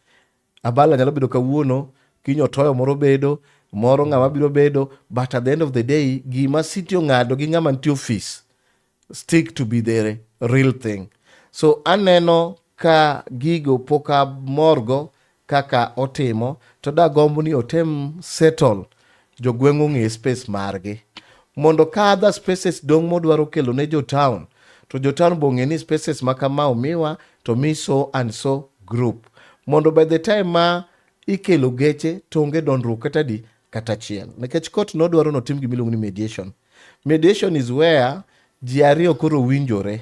Abala nyalo bedo kawuono, kiny otoyo moro bedo moro, ng'ama biro bedo, but at the end of the day gima city ong'ado gi ng'ama nitie office stick to be the real thing. So aneno ka gigo pok amorgo kaka otimo, to dagombo ni otem settle jogweng' ong'e space margi mondo ka other spaces dong' modwaro kelo ne jo town to jo town bo ong'e ni spaces ma kama omiwa to mi so and so group, mondo by the time ma ikelo geche to onge dondruok kata di kata achiel, nikech court nodwaro notim gimiluongo ni mediation. Mediation is where ji ariyo koro winjore,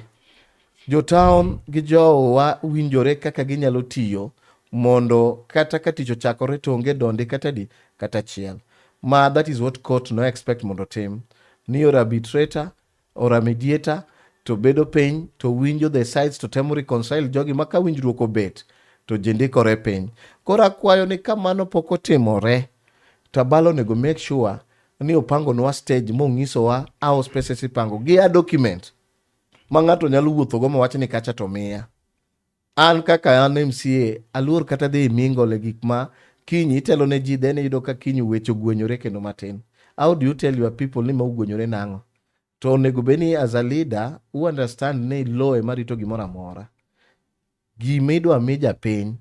jo town gi jowa winjore kaka ginyalo tiyo mondo kata ka tich ochakore to onge dondi kata di kata achiel. Ma that is what court no expect mondo otim ni or arbitrator or a mediator to bedo piny to winjo the sides to temo reconcile jogi ma ka winjruok obet to ji ndikore piny. Koro akwayo ni ka mano pok otimore to Abala onego make sure ni opangonwa stage monyisowa how spaces ipango gi a document ma ng'ato nyalo wuothogo mawach ni kacha to miya. An kaka an MCA aluor kata dhi mingle e gik ma kiny itelo ne ji, then iyudo ka kiny weche ogwenyore kendo matin. How do you tell your people ni ma ogwenyore nang'o? To onego bed ni as a leader u understand ni law ema rito gimoro amora. Gima idwa mi japiny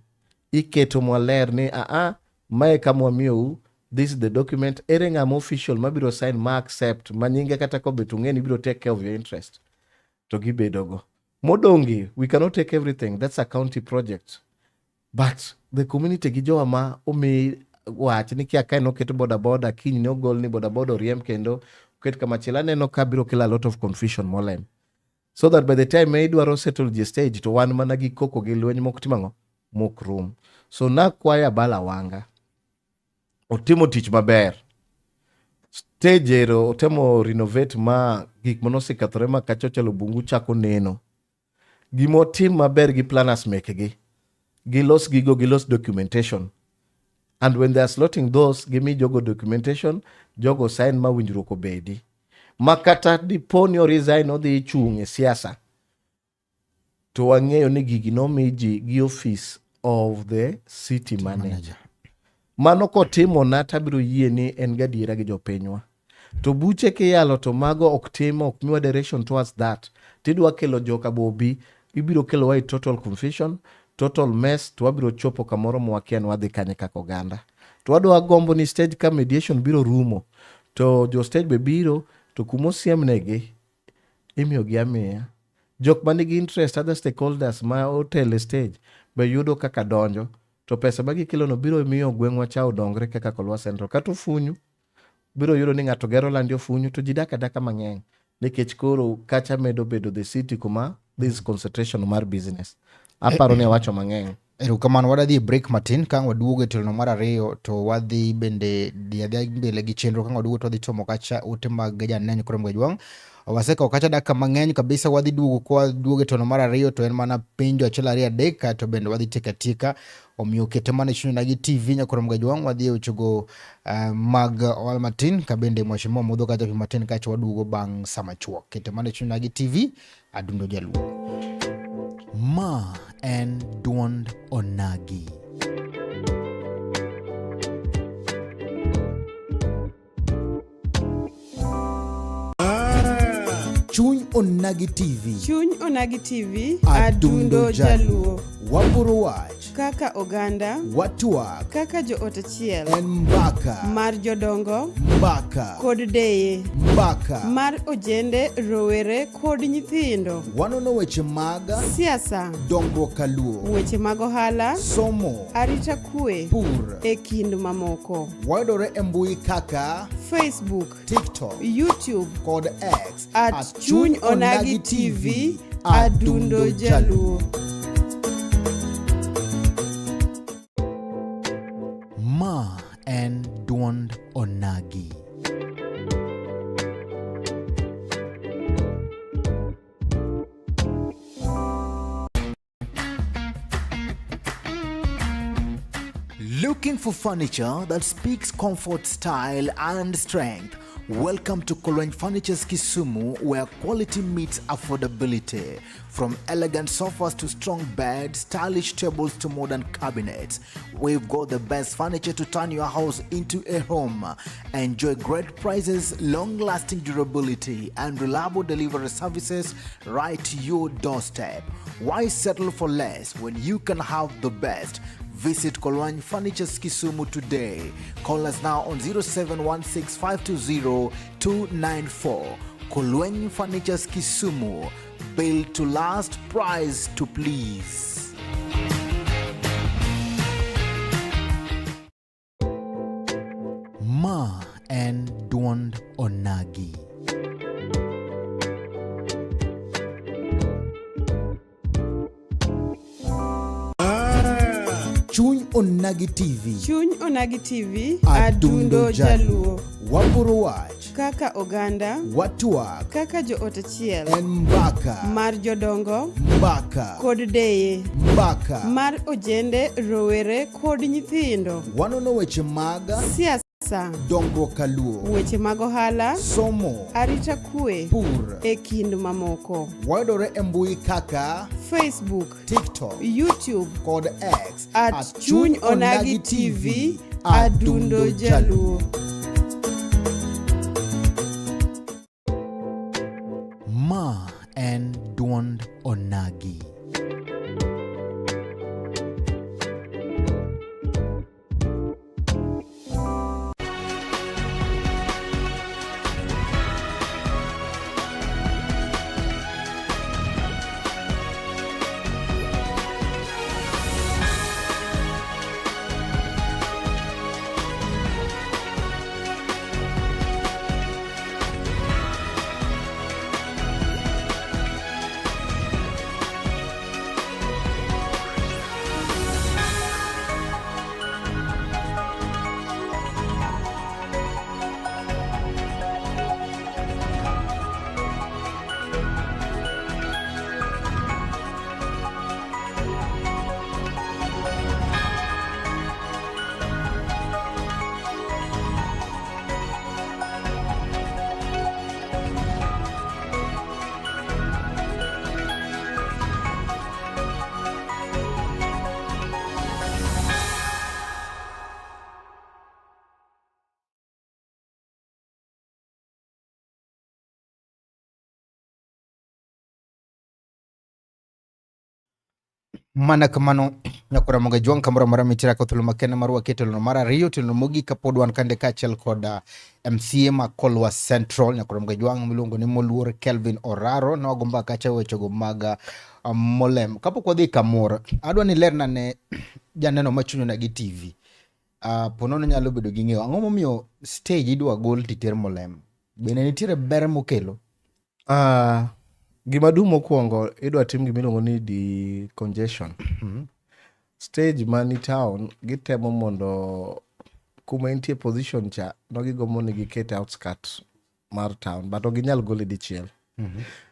iketo maler ni aa mae kama wamiyou, this is the document, ere ng'ama official mabiro sign ma accept ma nyinge kata kobet ung'e ni biro take care of your interest to gibedogo modongi. We cannot take everything, that's a county project, but the community gi jowa ma omi wach ni kia kae noket boda boda, kiny ne ogol ni boda boda oriemb kendo oket kamachielo. Aneno ka biro kelo a lot of confusion molem, so that by the time ma idwaro settle ji stage to wan mana gi koko gi lweny mok timo ang'o mok rum. So nakwayo Abala Wanga otimo tich maber stage ero, otemo renovate ma gik manosekethore ma kacha ochalo bungu chako neno. Gimotim maber gi planners mekgi gilos gigo, gilos documentation, and when they are slotting those, gimi jogo documentation, jogo sign ma winjruok obedi ma kata dipo ni o resign odhi chung' e siasa to wang'eyo ni gigi nomi ji gi office of the city manager. Manager. Mano kotimona tabiro yie ni en gadiera gi jopinywa. To buche kiyalo to mago ok tim, ok miwa direction towards that. Tidwa kelo joka bobi, ibiro kelowa e total confusion, total mess, to wabiro chopo kamoro mwakia ni wadhi kanye kaka oganda. To wadwa gombo ni stage ka mediation biro rumo, to jo stage be biro, to kumosiemnegi imiyogi amiya. Jok manigi interest, other stakeholders ma otelo e stage be yudo kaka donjo, to pesa ma gikelono biro miyo gweng'wa cha odongre kaka Kolwa Central. Kata Ofunyu, biro yudo ni ng'ato gero landi Ofunyu to ji dak adaka mang'eny nikech koro kacha medo bedo the city kuma this concentration mar business. Aparo ni awacho mang'eny. Erokamano, wadhi e break matin ka ang' waduogo e tielo mar ariyo to wadhi bende dhi adhiya mbele gi chenro ka ang' waduogo to wadhi chomo kacha ote mag janeno koro Mgajwang'. Wasekawo kacha dakika mang'eny kabisa wadhi duogo kwa duogo e tielo mar ariyo to en mana penjo achiel ariyo adek kaeto bende wadhi tieko atieka omiyo kete mana e chuny onagi TV nyakoro Mgajwang' wadhi e wechego uh, mag ohala matin ka bende mheshimiwa modho kacha pi matin kacha waduogo bang' sama chuok kete mana e chuny onagi TV Adundo Jaluo. Ma en duond Onagi. Chuny Onagi TV. Chuny Onagi TV. Adundo Adundo Jaluo. Waporo wach. Kaka oganda. Watwak. Kaka joot achiel. En mbaka. Mar jodongo. Mbaka. Kod deye. Mbaka. Mar ojende, rowere kod nyithindo. Wanono weche mag siasa, dongruok kaluo, weche mag ohala, somo, arita kwe, pur, e kind mamoko. Wayudore e mbui kaka Facebook, TikTok, YouTube kod X at Chuny Onagi TV, Adundo Jaluo. Ma en duond Onagi. Looking for furniture that speaks comfort, style, and strength? Welcome to Kolweny Furnitures Kisumu, where quality meets affordability. From elegant sofas to strong beds, stylish tables to modern cabinets, we've got the best furniture to turn your house into a home. Enjoy great prices, long-lasting durability, and reliable delivery services right to your doorstep. Why settle for less when you can have the best? Visit Kolwany Furnitures Kisumu today. Call us now on 0716520294. Kolwany Furnitures Kisumu. Built to last, price to please. Ma en duond Onagi. Chuny Onagi TV. Chuny Onagi TV. Adundo Adundo Jaluo. Waporo wach. Kaka oganda. Watwak. Kaka joot achiel. En mbaka. Mar jodongo. Mbaka. Kod deye. Mbaka. Mar ojende, rowere kod nyithindo. Wanono weche mag siasa. Dongruok kaluo, weche mag ohala, somo, arita kwe, pur, e kind mamoko. Wayudore e mbui kaka Facebook, TikTok, YouTube kod X at Chuny Onagi TV, Adundo Jaluo. Ma en duond Onagi. Mana kamano nyakora moga jwang' kamoro amora mitira ka thuolo makende mar waketo lono mar ariyo tielo mogik kapod wan kande kaachiel kod ah, MCA ma Kolwa Central nyakora moga jwang' miluongo ni moluor Kelvin Oraro nogo mbaka kacha wechego mag ah, Molem. Kapok wadhi kamoro adwa ni lerna ne janeno machunyona gi TV. Uh, ponono nyalo bedo gi ng'eyo ang'o momiyo stage idwa gol titer Molem? Bende nitiere ber mokelo? Gima duong' mokwongo idwa tim gima iluongo ni decongestion. Stage mani town gitemo mondo kuma entie position cha no gigombo ni giket outskirt mar town but ok ginyal gole dichiel.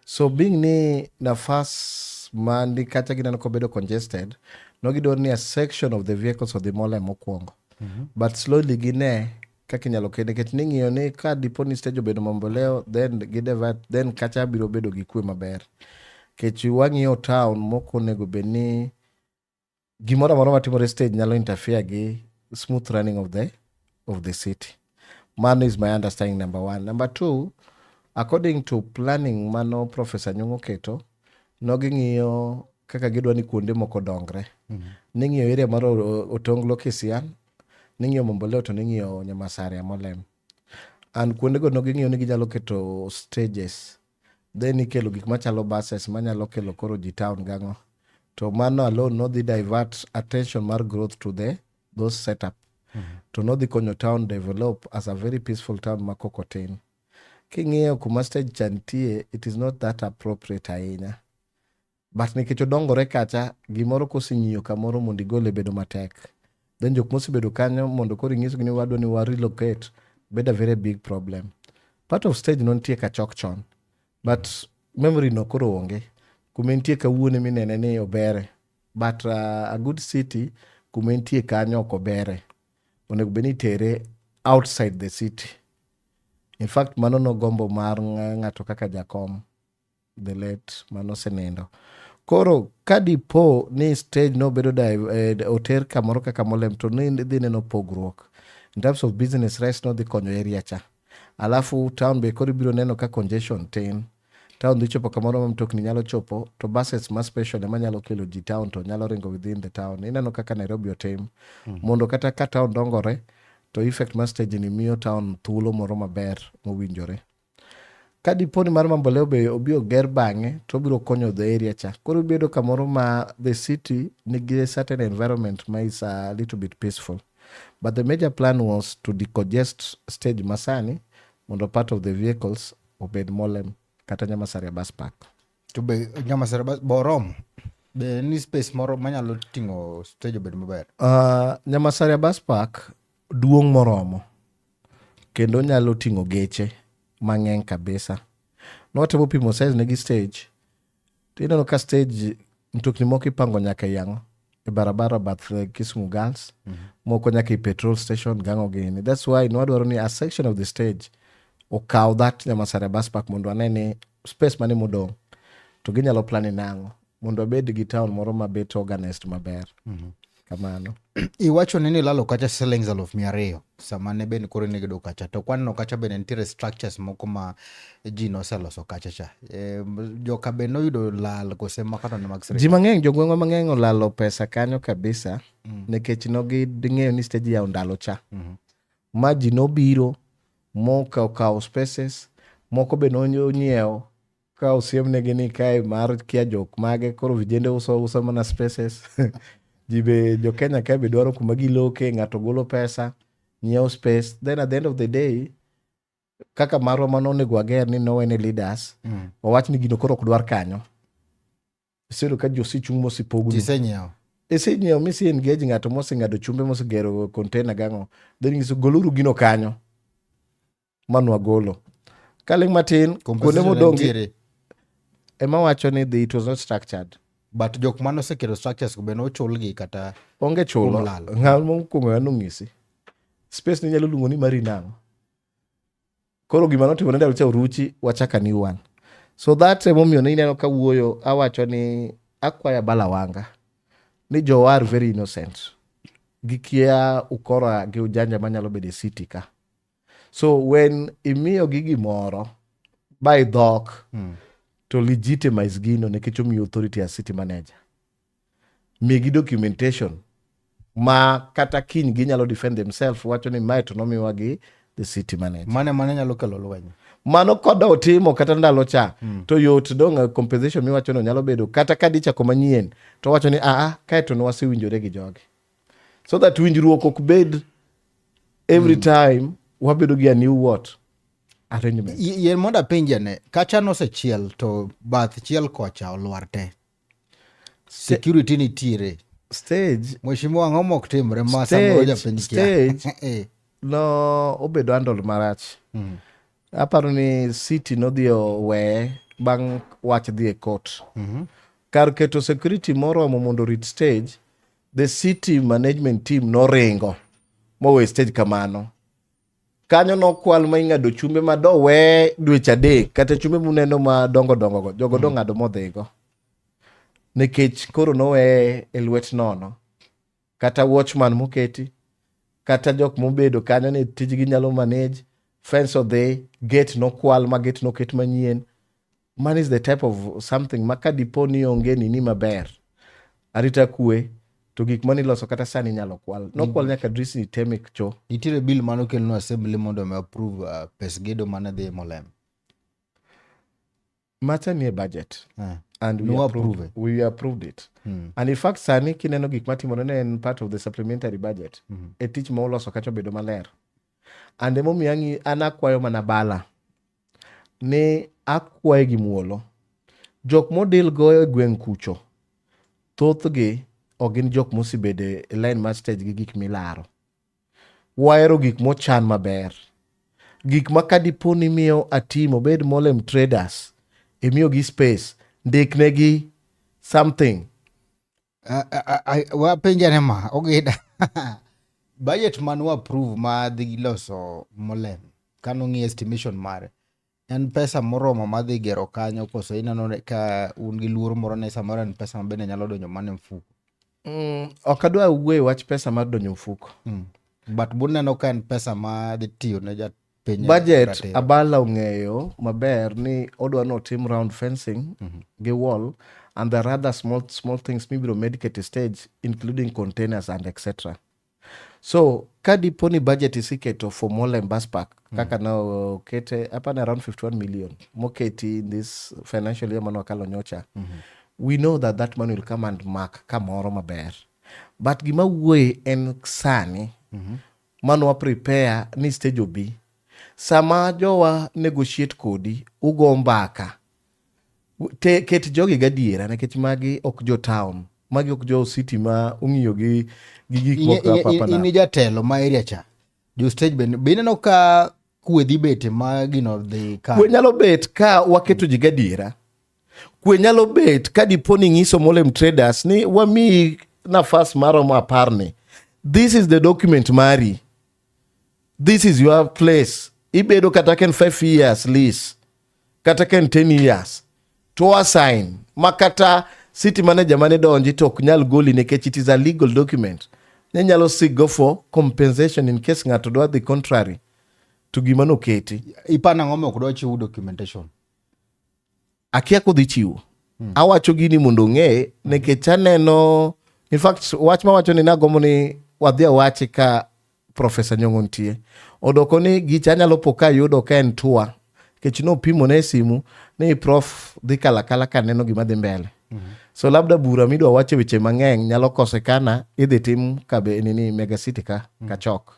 So being ni nafas mani kacha gineno kobedo congested, no gidwaro ni a section of the vehicles odhi Molem mokwongo. But slowly gine kaka inyalo ket nikech ning'iyo ni ka dipo ni stage obedo Mamboleo then gi divert then kacha biro bedo gi kwe maber. Nikech wang'iyo town mok onego bed ni gimoro amora matimore stage nyalo interfere gi smooth running of the city. Mano is my understanding number one. Number two, according to planning mano Professor Nyong'o keto, noging'iyo kaka gidwa ni kuonde moko dongre. Ning'iyo area mar Otonglo Kisian, ning'iyo Mamboleo to ning'iyo Nyamasaria Molem. And kuondego noging'iyo ni ginyalo keto stages. Then ikelo gik machalo buses manyalo kelo koro ji town gang'o. To mano alone nodhi divert attention mar growth to the those setup. To nodhi konyo town develop as a very peaceful town ma koko tin. King'iyo kuma stage cha nitie, it is not that appropriate ahinya. But nikech odongore kacha, gimoro koseng'iyo kamoro mondo igole bedo matek. Then jok mosebedo kanyo mondo koro inyisgi ni wadwa ni wa relocate bedo a very big problem. Part of stage no nitie kachok chon. But memory no koro onge. Kuma entie kawuono minene ni obere. But a good city kuma entie kanyo ok obere. Onego bed ni itere outside the city. In fact, mano nogombo mar ng'ato kaka Jakom, the late manosenindo. Koro ka dipo ni stage nobedo oter kamoro kaka Molem to ni dhi neno pogruok. In terms of business rights nodhi konyo area cha. Alafu town be koro ibiro neno ka congestion tin. Town dhi chopo kamoro ma mtokni nyalo chopo to buses ma special ema nyalo kelo ji town to nyalo ringo within the town. Ineno kaka Nairobi otim. Mondo kata ka town dongore to effect mar stage ni miyo town thuolo moro maber mowinjore. Ka dipo ni mar Mamboleo be obi oger bang'e to obiro konyo the area cha. Koro ibedo kamoro ma the city nigi a certain environment ma is a little bit peaceful. But the major plan was to decongest stage masani mondo part of the vehicles obed Molem kata Nyamasaria bus park. To be Nyamasaria bus boromo? Be ni space moro manyalo ting'o stage obed maber? Nyamasaria bus park duong' moromo kendo nyalo ting'o geche mang'eny kabisa. Nwatemo pimo size ne gi stage to ineno ka stage mtokni moko ipango nyaka e ang'o e barabara bath Kisumu Girls moko nyaka e petrol station gang'o gini. That's why nwadwaro ni a section of the stage okaw that Nyamasaria bus park mondo wane ni space mane modong' to ginyalo plan nang'o mondo wabed gi town moro mabet organized maber. Kamano. Iwacho ni nilalo kacha shillings 200,000 sama ne bende koro nigedo kacha to kwaneno kacha bende nitiere structures moko ma ji noseloso kacha cha. Joka be noyudo lal kose maka to ne mag Ji sirikal? mang'eny jogweng'wa mang'eny olalo pesa kanyo kabisa nikech noging'eyo ni stage yawo ndalo cha. Ma ji nobiro mokawo spaces moko be nonyiewo ka osiemnegi ni kae mar kia jok mage koro vijende uso uso mana spaces. Ji be jo Kenya kae be dwaro kuma giloke ng'ato golo pesa nyiewo space then at the end of the day kaka marwa mano onego wager ni nowene leaders wawach ni gino koro ok dwar kanyo. Iseyudo ka ji osechung' mosepogno. Ji senyiewo. Isenyiewo misi engage ng'ato moseng'ado chumbe mosegero container gang'o then inyiso goluru gino kanyo manwagolo kaling' matin kuonde Compensation modong' nitiere. ema wacho ni it was not structured. But jok manoseketo structures go be nochulgi kata Onge chulo. Kuom lal. Ng'ama mokwongo anong'isi. Space ni nyalo luongo ni mari nang'o? Koro gima notimore ndalo cha oruchi wachaka new one. So that emomiyo ne ineno ka wuoyo awacho ni akwaya Balawanga ni jowa are very innocent. Gikia ukora gi ujanja manyalo bedo e city ka. So when imiyogi gimoro by dhok to legitimize gino nikech omiyi authority as city manager. Migi documentation ma kata kiny ginyalo defend themselves wacho ni mae to nomiwa gi the city manager. Mane nyalo kelo lweny. Mano koda otimo kata ndalo cha to yot dong compensation miwacho no nyalo bedo kata ka dichako manyien to wacho ni aa kae to nwasewinjore gi jogi. So that winjruok ok bed every time wabedo gi a new what? Arrangement. Yien mondo apenji ane, kacha nosechiel to bath chiel kocha olwar te. Security nitiere. Stage Mheshimiwa ang'o mok timre ma samoro stage, japiny kia? stage Eh. no obedo handled marach. Aparo ni city nodhi oweye bang' wach dhi e court. Kar keto security moromo mondo orit stage, the city management team noringo mowe stage kamano. Kanyo nokwal ma ing'ado chumbe ma dowe dweche 3 kata chumbe muneno madongo dongo go jogo dong'ado modhigo. Nikech koro noweye e lwet nono. Kata watchman moketi, kata jok mobedo kanyo ni tijgi nyalo manage, fence odhi, gate nokwal ma gate noket manyien. Man is the type of something ma ka dipo ni onge nini maber, arita kwe, to gik maniloso kata sani inyalo kwal. Nokwal nyaka drisni te mek cho. Nitiere bill mane okelnwa assembly mondo mi approve pes gedo mane dhi Molem. Macha nie budget. And we No approved, approve. we approved it. And in fact sani kineno gik matimore ne en part of the supplementary budget. E tich ma uloso kacha obedo maler. And emomiyo an akwayo mana bala ni akwaye gi muolo. Jok modil go e gweng' kucho, thothgi ok gin jok mosebedo e line mar stage gi gik milaro. Wahero gik mochan maber. Gik ma ka dipo ni miyo a team obed Molem Traders, imiyogi space, ndiknegi something. Wapenja ne ma, ogida. Budget man wa approve ma dhi loso Molem, kano ng'i estimation mare, en pesa moromo madhi gero kanyo koso ineno ka un gi luoro moro ne samoro en pesa ma bende nyalo donjo mana e mfuko? Ok adwa wuoyo wach pesa mar donjo mfuko. But buneno ka en pesa ma dhi tiyo ne japiny Budget ratiro. Abala ong'eyo maber ni odwa ni otim round fencing gi wall and there are other small, small things mibiro med keto e stage including containers and etc. So ka dipo ni budget isiketo for Molem Bus Park kaka no okete apani around 51 million moketi in this financial year mane wakalo nyocha. We know that that money will come and mark kamoro maber. But gima wuoye en sani mano wa prepare ni stage obi. Sama jowa negotiate kodi, ugo mbaka. Ket jogi gadiera nikech magi ok jo town, magi ok jo city ma ong'iyo gi gik moko apapa In jatelo ma area cha. Jo stage be ineno ka kwe dhi bete ma gino dhi ka. Kwe nyalo bet ka waketo ji gadiera. Kwe nyalo bet ka dipo ni ng'iso Molem Traders ni wamiyi nafas maromo 10 ni. This is the document mari. This is your place. Ibedo kata ka en 5 years lease. Kata ka en 10 years. To assign. Ma kata city manager mane donji to ok nyal goli nikech it is a legal document. Ne nyalo seek go for compensation in case ng'ato dwa the contrary to gima noketi. Ipano ang'o ma ok dwa chiwo documentation? Akia kodhi chiwo. Awacho gini mondo ong'e nikech aneno in fact wach mawacho ni nagombo ni wadhi awachi ka Professor Nyong'o nitie. Odoko ni gicha anyalo po ka ayudo ka en tua nikech nopimo ne e simu ni prof dhi kalakala ka neno gima dhi mbele. So labda bura midwa wache weche mang'eny nyalo kosekana idhi tim kabe nini Mega City ka kachok.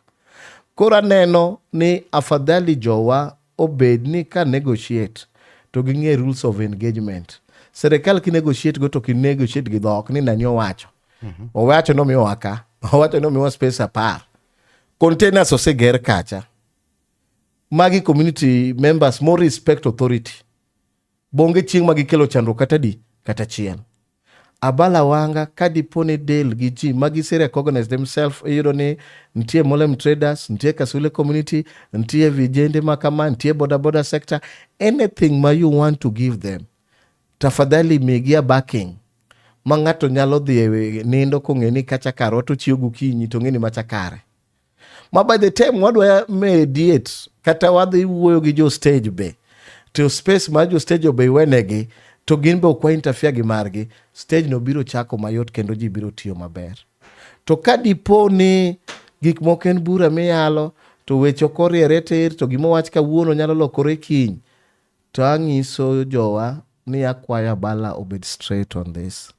Koro aneno ni afadhali jowa obed ni ka negotiate to ging'e rules of engagement. Serikal ki negotiate go to ki negotiate gi dhok ni nani owacho. Owacho nomiyowa ka, owacho nomiyowa space 10. Containers oseger kacha. Magi community members mo respect authority. Bonge chieng' ma gikelo chandruok kata di kata achiel. Abala Wanga ka dipo ni deal gi ji ma gise recognize themselves, iyudo ni nitie Molem Traders, nitie Kasule community, nitie vijende ma kama, nitie boda boda sector, anything ma you want to give them, tafadhali migi a backing ma ng'ato nyalo dhi e nindo kong'e ni kacha karwa to chiew gokinyi to ng'e ni macha kare. Ma by the time wadwa mediate kata wadhi wuoyo gi jo stage be, to space mar jo stage be iwenegi to gin be ok wa interfere gi margi, stage no biro chako mayot kendo ji biro tiyo maber. To ka dipo ni gik moko en bura miyalo to weche ok oriere tir to gima owach kawuono nyalo lokore kiny, to ang'iso jowa ni akwayo Abala obed straight on this.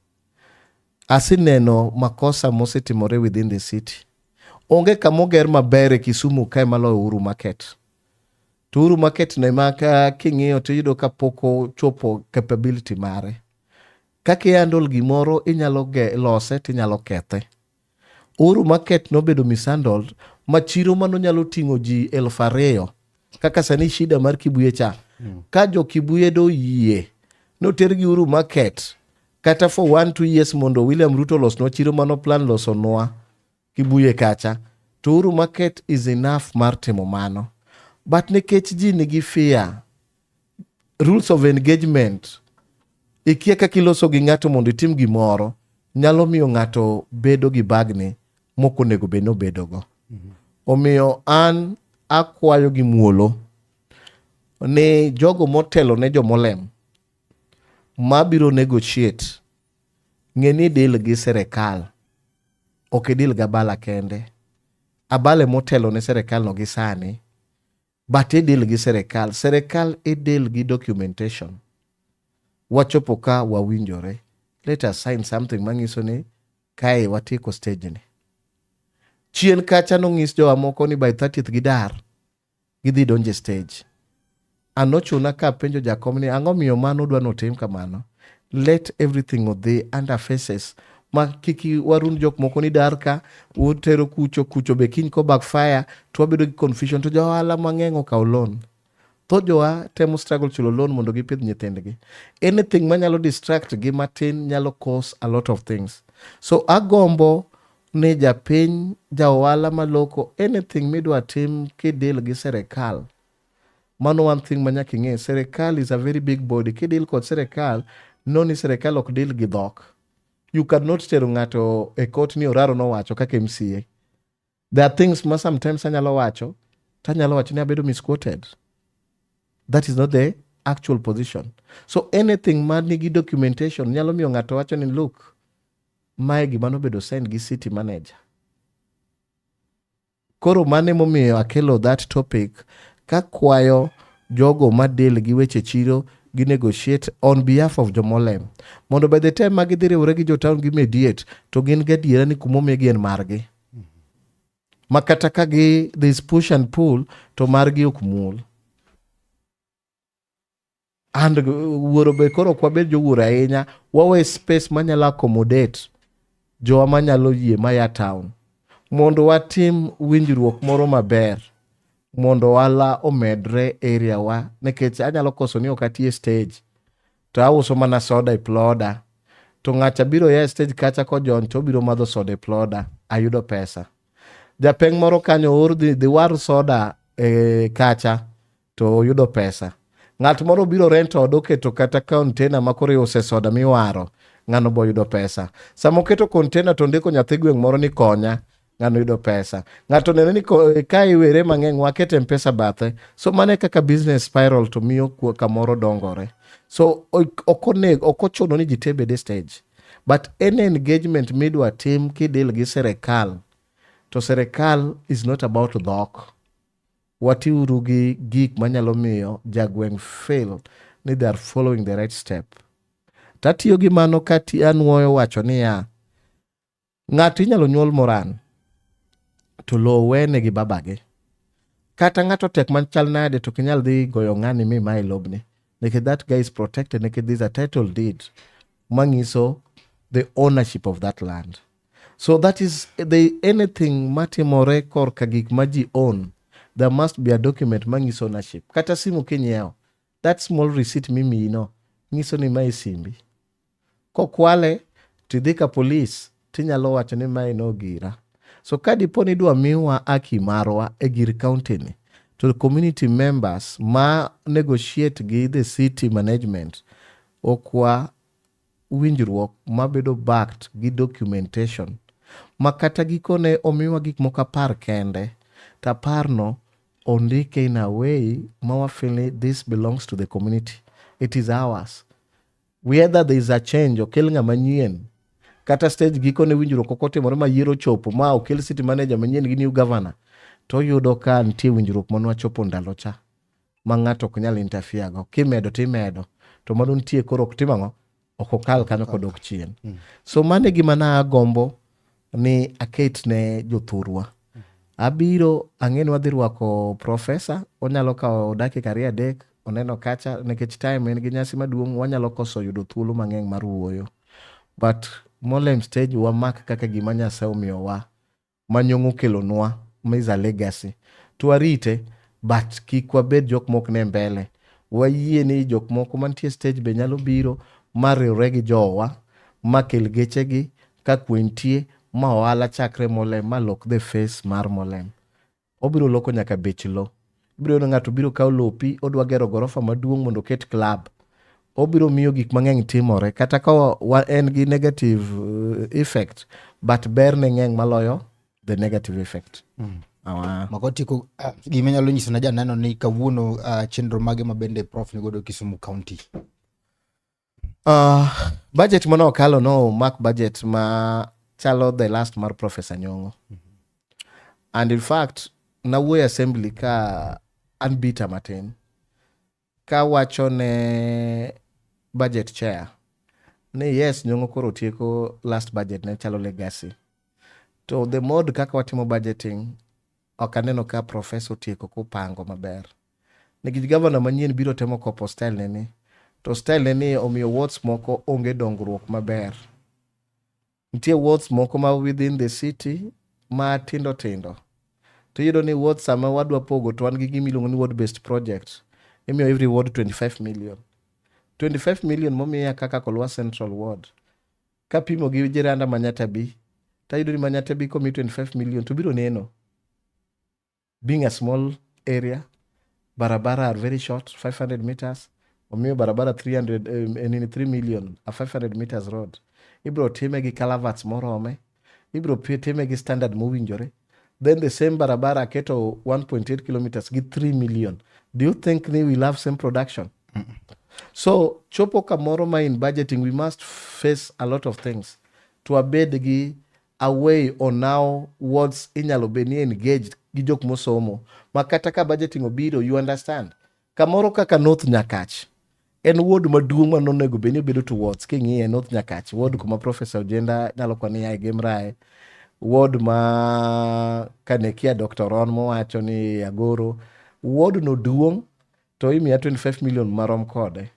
Aseneno makosa mosetimore within the city. Onge kama oger maber e Kisumu kae maloyo Uhuru Market. To Uhuru Market no ema ka king'iyo to iyudo ka pok ochopo capability mare. Kaka i-handle gimoro inyalo lose tinyalo kethe. Uhuru Market nobedo mishandled ma chiro mano nyalo ting'o ji 2000 kaka sani shida mar Kibuye cha. Ka jo Kibuye do yie notergi Uhuru Market kata for 1-2 years mondo William Ruto olosnwa chiro mano plan losonwa Kibuye kacha to Uhuru Market is enough mar timo mano. But nikech ji nigi fear, rules of engagement, ikia kaka iloso gi ng'ato mondo itim gimoro, nyalo miyo ng'ato bedo gi bagni mok onego bed ni obedogo. Omiyo an akwayo gi muolo ni jogo motelo ne jomolem mabiro negotiate, ng'e ni deal gi serikal, ok idil gi Abala kende. Abala emotelo ne serikal no gi sani, but idil gi serikal. Serikal idil gi documentation. Wachopo ka wawinjore. Let us sign something manyiso ni kae watieko stage ni. Chien kacha nong'is jowa moko ni by 30th gidar, gidhi donjo e stage. An nochuna ka penjo jakom ni ang'o miyo mano udwa notim kamano. Let everything odhi under phases ma kik warund jok moko ni dar ka utero kucho kucho be kiny ko backfire to wabedo gi confusion to jo ohala mang'eny okawo loan. Thoth jowa temo struggle chulo loan mondo gipidh nyithindgi. Anything manyalo distract gi matin nyalo cause a lot of things. So agombo ni japiny, ja ohala maloko, anything midwa tim kidil gi serikal, mano one thing ma nyaka ing'e. Serikal is a very big body. Kidil kod serikal, know ni serikal ok deal gi dhok. You cannot tero ng'ato e court ni Oraro nowacho kaka MCA. There are things ma sometimes anyalo wacho, tanyalo wacho ni abedo misquoted. That is not the actual position. So anything ma nigi documentation nyalo miyo ng'ato wacho ni look, mae gima nobedo send gi city manager. Koro mano emomiyo akelo that topic kakwayo jogo ma deal gi weche chiro gi negotiate on behalf of jomolem mondo by the time ma gidhi riwore gi jo town gi mediate to gin gadiera ni kumomigi en margi ma kata ka gi this push and pull to margi ok mul. And wuoro be koro ok wabed jowuoro ahinya, wawe space manyalo accommodate jowa manyalo yie maya town mondo watim winjruok moro maber mondo ohala omedre area wa nikech anyalo koso ni ok ati e stage to auso mana soda e ploda to ng'acha biro ya e stage kacha kojony to obiro madho soda e ploda ayudo pesa. Japeng' moro kanyo oor dhi war soda e kacha to oyudo pesa. Ng'at moro biro rent ode oketo kata container ma koro iuse soda miwaro, ng'ano bo yudo pesa. Sama oketo container to ondiko nyathi gweng' moro ni konya, ng'ano yudo pesa. Ng'ato neno ni ka iwere mang'eny waket M-Pesa bathe. So mano e kaka business spiral to miyo kamoro dongore. So ok onego, ok ochuno ni ji te bed e stage. But any engagement midwa tim kidil gi serikal, to serikal is not about dhok. Watiuru gi gik manyalo miyo jagweng' feel ni they are following the right step. Tatiyo gi mano kati anuoyo wacho niya, ng'ato inyalo nyuol moran to lowo wene gi babagi. Kata ng'ato tek machal nade to ok inyal dhi goyo ng'ani mi mae lobni. Nikech that guy is protected nikech there is a title deed manyiso the ownership of that land. So that is the anything matimore korka gik ma ji own, there must be a document manyiso ownership. Kata simu kinyiewo, that small receipt mimiyi no nyiso ni mae simbi. Kokwale tidhi ka police tinyalo wacho ni mae nogira. So ka dipo ni idwa miwa haki marwa e gir county ni, to community members ma negotiate gi the city management okwa winjruok mabedo backed gi documentation ma kata gikone omiwa gik moko 10 kende to 10 no ondike in a way ma wa feel ni this belongs to the community. It is ours. Whether there is a change, okel ng'ama nyien kata stage gikone winjruok ok otimore ma yiero ochopo ma okel city manager manyien gi new governor to oyudo ka nitie winjruok manwachopo ndalo cha ma ng'ato ok nyal interfere go. Kimedo timedo to mano nitie koro ok tim ang'o ok okal kanyo kodok chien. So mano e gima nagombo ni aket ne jothurwa. Abiro ang'e ni wadhi rwako profesa, onyalo kawo dakika ariyo adek, oneno kacha nikech time en gi nyasi maduong' wanyalo koso yudo thuolo mang'eny mar wuoyo. But Molem stage wamak kaka gima Nyasaye omiyowa ma Nyong'o okelonwa ma is a legacy. To warite but kik wabed jok mok ne mbele. Wayie ni jok moko mantie stage be nyalo biro ma riwre gi jowa ma kel gechegi ka kwe nitie ma ohala chakre Molem ma lok the face mar Molem. Obiro loko nyaka bech lo. Ibiro yudo ng'ato biro kawo lopi odwa gero gorofa maduong' mondo oket club. Obiro miyo gik mang'eny timore kata ka en gi negative effect but berne ng'eny maloyo the negative effect. Awa. Mako tieko gima inyalo nyiso na janeno ni kawuono chenro mage ma bende prof ni godo Kisumu County? Budget mane okalo no mak budget ma chalo the last mar Professor Nyong'o. And in fact, nawuoyo assembly ka an bitter matin. Ka wacho ne budget chair ni yes, Nyong'o koro tieko last budget ne chalo legacy. To the mode kaka watimo budgeting, ok aneno ka professor otieko kopango maber. Nikech governor manyien biro temo kopo style ne ni. To style ne ni omiyo wards moko onge dongruok maber. Nitie wards moko ma within the city ma tindo tindo. To iyudo ni wards sama wadwa pogo to wan gi gima iluongo ni ward based project. Imiyo every ward 25 million. 25 million momiya kaka Kolwa Central Ward. Kapimo gi jiranda Manyata B, tayudo ni Manyata B komi 25 million to biro neno. Being a small area, barabara are very short, 500 meters. Omiyo barabara 300, nini 3 million, a 500 meters road. Ibiro time gi culverts morome. Ibiro time gi standard mowinjore. Then the same barabara aketo 1.8 kilometers gi 3 million. Do you think ni we'll have same production? So chopo kamoro ma in budgeting we must face a lot of things to abed gi a way on how wards inyalo bed ni engaged gi jok mosomo ma kata ka budgeting obiro you understand kamoro kaka North Nyakach en ward maduong' ma nonego bed ni obedo to wards king'iye North Nyakach ward kuma Professor Ojenda nyalo kwani yae Gemrae ward ma Kanekia Dr. Ron mowacho ni Agoro ward no duong' to imiya 25 million marom kode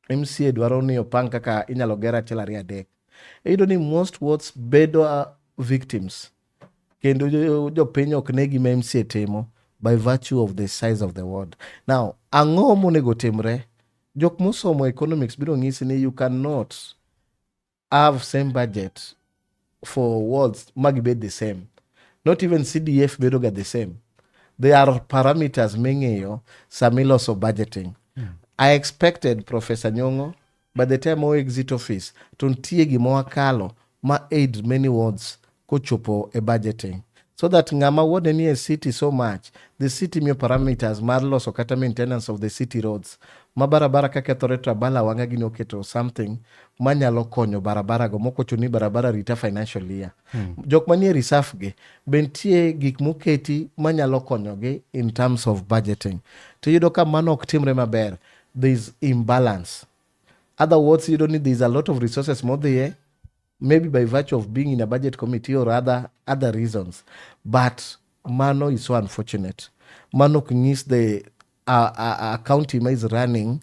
MCA dwaro ni opang kaka inyalo ger achiel ariyo adek iyudo ni most wards bedo victims kendo jopiny ok ne gima MCA timo by virtue of the size of the ward now ang'o monego timre jok mosomo economics biro ng'isi ni you cannot have same budget for wards magibed the same not even CDF bedo ga the same there are parameters ming'iyo sama iloso budgeting I expected Professor Nyong'o by the time o exit office to nitie gima wakalo ma aid many wards kochopo e budgeting so that ng'ama ward nie city so much the city miyo parameters mar loso kata maintenance of the city roads ma barabara ka kethore to abala wang'a gini oketo something manyalo konyo barabara go mokochuno ni barabara rita financial year jok manie reserve gi be nitie gik moketi manyalo konyogi in terms of budgeting to iyudo ka mano ok timre maber there is imbalance other words iyudo ni there is a lot of resources modhiye maybe by virtue of being in a budget committee or other reasons but mano is so unfortunate mano ok nyis the a county ma is running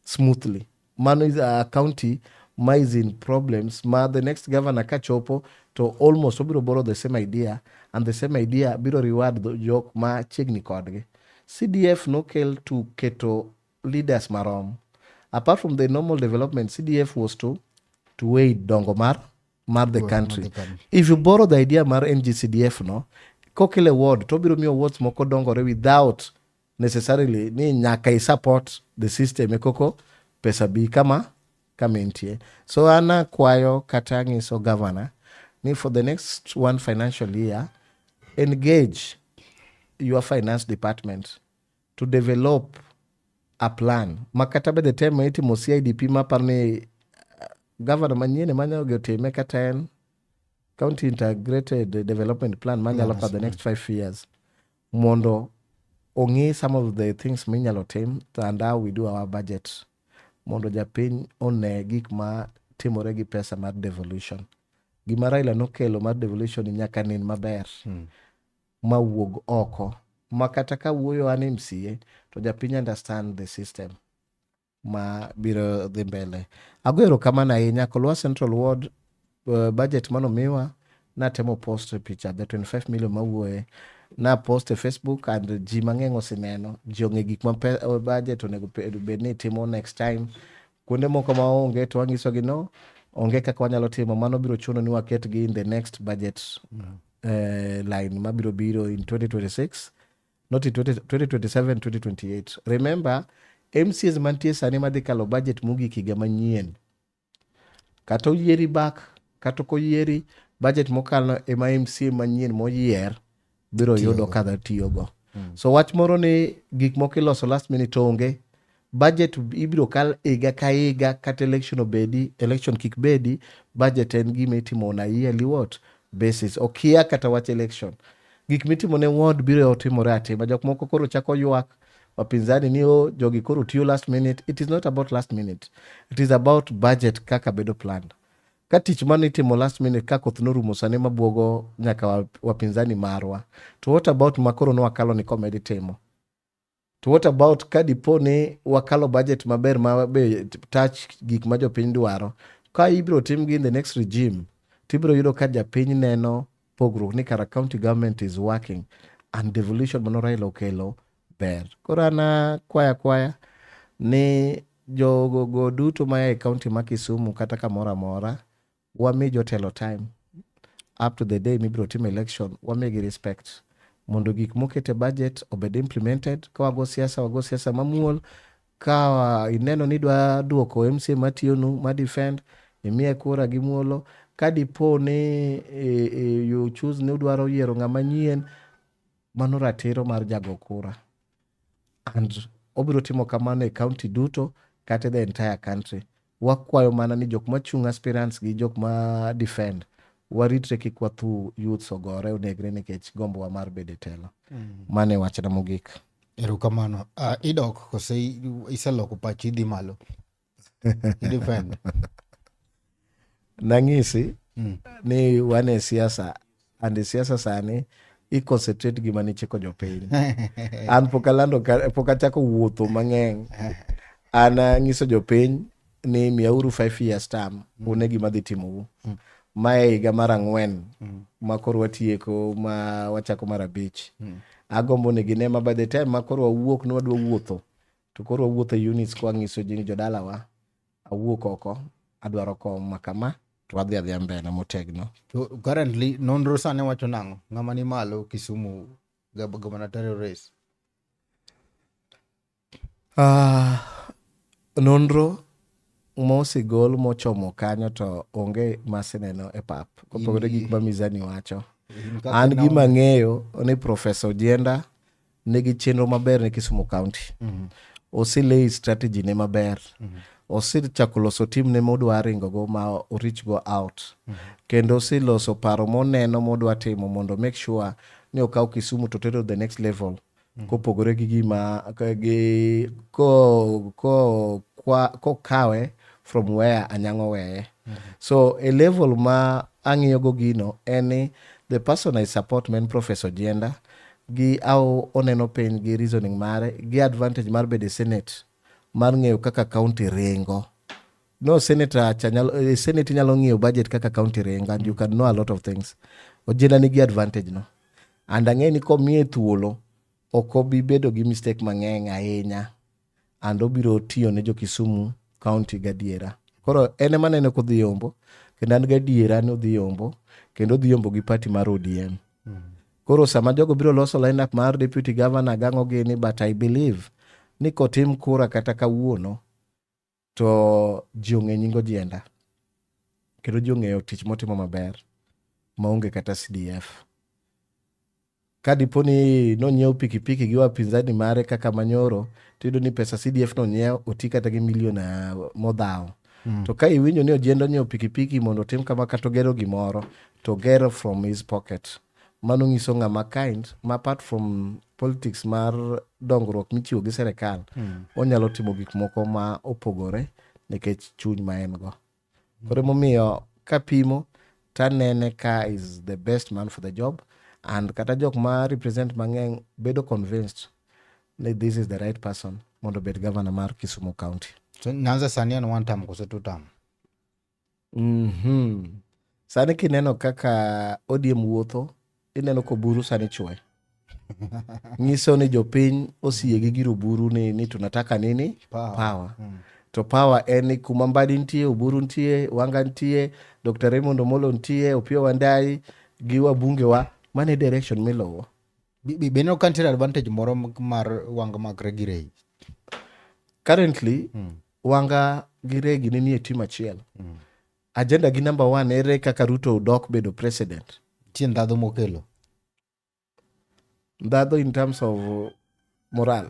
smoothly mano is a county ma is in problems ma the next governor kachopo to almost obiro borrow the same idea and the same idea biro reward jok ma chiegni kodgi CDF nokel to keto leaders marom apart from the normal development CDF was to aid dongo mar the country. The country. If you borrow the idea mar NGCDF no kokele ward to obiro miyo wards moko dongore without necessarily ni nyaka i support the system e koko pesa bi kama entie so an akwayo kata ang'iso governor ni for the next one financial year engage your finance department to develop a plan ma kata by the time ma itimo CIDP maparo ni governor manyien ema nyalo time kata en county integrated development plan manyalo for the next 5 years mondo ong'i some of the things minyalo tim and how we do our budget mondo japiny one gik ma timore gi pesa mar devolution gima Raila nokelo mar devolution nyaka nen maber. ma wuog oko ma kata ka wuoyo an MCA to japiny understand the system ma biro dhi mbele. Ago erokamano ahinya Kolwa Central Ward budget manomiwa natemo post e picha the 25 million mawuoye na post e Facebook and ji mang'eny oseneno ji ong'e gik ma budget onego bed ni timo next time kuonde moko ma onge to wanyisogi no onge kaka wanyalo timo mano biro chuno ni waketgi in the next budget line mabiro biro in 2026 not in 20, 2027 2028 remember MCAs mantie sani madhi kalo budget mogik higa manyien kata oyieri back kata ok oyieri budget mokalo ema MCA manyien moyier biro yudo kaka tiyogo so wach moro ni gik moko iloso last minute onge budget ibiro kal higa ka higa kata election obedi election kik bedi budget en gima itimo on a yearly what basis okia kata wach election gik mitimo ne ward biro timore atima jok moko koro chako ywak wapinzani ni o jogi koro tiyo last minute it is not about last minute it is about budget kaka bedo planned ka tich mane itimo last minute ka koth norumo sani mabuogo nyaka wapinzani marwa to what about makoro nwakalo ni komedi timo to what about ka dipo ni wakalo budget maber ma be touch gik ma jopiny dwaro ka ibiro timgi in the next regime tibiro yudo ka japiny neno pogruok ni kara county government is working and devolution mano Raila okelo ber koro an akwaya akwaya ni jogo duto maya e county ma Kisumu kata kamoro amora wami jotelo time up to the day mibiro tim election wamigi respect mondo gik mokete budget obed implemented ka wago siasa wago siasa mamuol ka ineno ni idwa duoko MCA matiyonu ma defend imiye kura gi muolo ka dipo ni you choose ni udwaro yiero ng'ama nyien mano ratiro mar jago kura and obiro timo kamano e county duto kata the entire country wakwayo mana ni jok machung' aspirants gi jok ma defend waritre kik wathu youths ogore onegre nikech gombowa mar bedo e telo mano e wachna mogik Erokamano. Idok kose iseloko pachi idhi malo? I-defend. Nang'isi ni wan e siasa and e siasa sani i concentrate gima nichiko jopiny an pok alando pok achako wuotho mang'eny an ang'iso jopiny ni miyauru 5 years term une gima dhi timou mae higa mar 4 ma koro watieko ma wachako mar 5 agombo ni gine ma by the time ma koro wawuok ni wadwa wuotho to koro wawuotho e units kwang'iso ji ni jodalawa awuok oko adwaro kom ma kama to wadhi adhiya mbele motegno. To currently nonro sani wacho nang'o? Ng'ama ni malo Kisumu gubernatorial race? Nonro mosegol mochomo kanyo to onge maseneno e pap kopogore gik ma mizani wacho. An gima ang'eyo ni Professor Ojienda nigi chenro maber ne Kisumu County. Oselay strategy ne maber. Osechako loso team ne modwa ringo go ma o reach go out. Kendo oseloso paro moneno modwa timo mondo make sure ni okaw Kisumu to tero the next level. Kopogore gi gima gi ko ko kwa kokawe from where Anyang'o weye. So a level ma ang'iyo go gino en ni the person I support men Professor Ojienda gi au oneno piny gi reasoning mare gi advantage mar bedo e senate mar ng'eyo kaka county ringo. No senator cha nyalo, senate nyalo ng'iyo budget kaka county ringo and you can know a lot of things. Ojienda nigi advantage no. And ang'e ni komiye thuolo ok obi bedo gi mistake mang'eny ahinya and obiro tiyo ne jo Kisumu county gadiera. Koro en ema aneno kodhi yombo kendo an gadiera ni odhi yombo kendo odhi yombo gi party mar ODM. Koro sama jogo biro loso lineup mar deputy governor gang'o gini but I believe ni kotim kura kata kawuono to ji ong'e nying Ojienda kendo ji ong'eyo tich motimo maber maonge kata CDF. Ka dipo ni nonyiew pikipiki gi wapinzani mare kaka manyoro tiyudo ni pesa CDF nonyiew oti kata gi milion modhawo. To ka iwinjo ni Ojienda onyiewo pikipiki mondo otim kama kata ogero gimoro to ogero from his pocket. Mano nyiso ng'ama kind ma apart from politics mar dongruok michiwo gi serikal onyalo timo gik moko ma opogore nikech chuny ma en go. Koro emomiyo kapimo tanene ka is the best man for the job. And kata jok ma represent mang'eny bedo convinced ni this is the right person mondo obed governor mar Kisumu County. So Nyanza sani en one term koso two term? Sani kineno kaka ODM wuotho, ineno ka Oburu sani chwe. Nyiso ni jopiny osiyie gi gir Oburu ni tunataka nini? Power. Power. To power en ni kuma Mbadi nitie, Oburu nitie, Wanga nitie, Dr. Raymond Omolo nitie, Opiyo Wandayi gi wabunge wa, mano e direction miluwo. Be ineno ka nitiere advantage moro mar Wanga makre gi Rei? Currently, Wanga gi Regi ne nie team achiel. Agenda gi number 1 ere kaka Ruto dok bedo president. Nitie ndhadhu mokelo. Ndhadhu in terms of morale.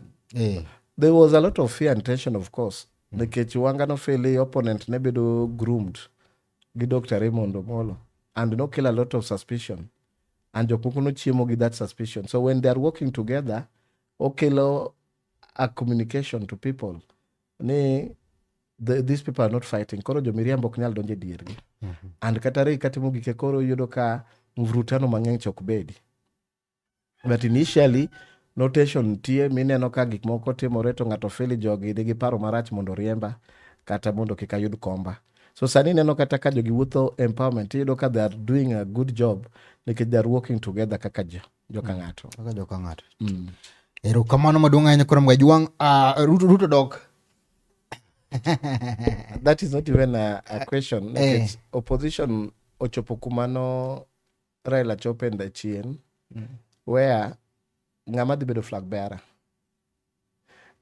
There was a lot of fear and tension, of course. Nikech Wanga no feel opponent ne bedo groomed gi Dr. Raymond Omolo and nokelo a lot of suspicion. And jok moko nochiemo gi that suspicion. So when they are working together, okelo a communication to people ni these people are not fighting. Koro jomiriambo ok nyal donjo e diergi. And kata Rei katimo gike koro iyudo ka mvurutano mang'eny chok bedi. But initially, notation nitie mineno ka gik moko timore to ng'ato feel jogi nigi paro marach mondo riemba kata mondo kik ayud komba. So sani ineno kata ka jogi wuotho empowerment, iyudo ka they are doing a good job nikech they are working together kaka joka ng'ato. Kaka joka ng'ato. Erokamano maduong' ahinya koro Mgajwang'. Ruto dok. That is not even a question. Nikech opposition ochopo kuma no Raila chope nda chien, where ng'ama dhi bedo flag bearer.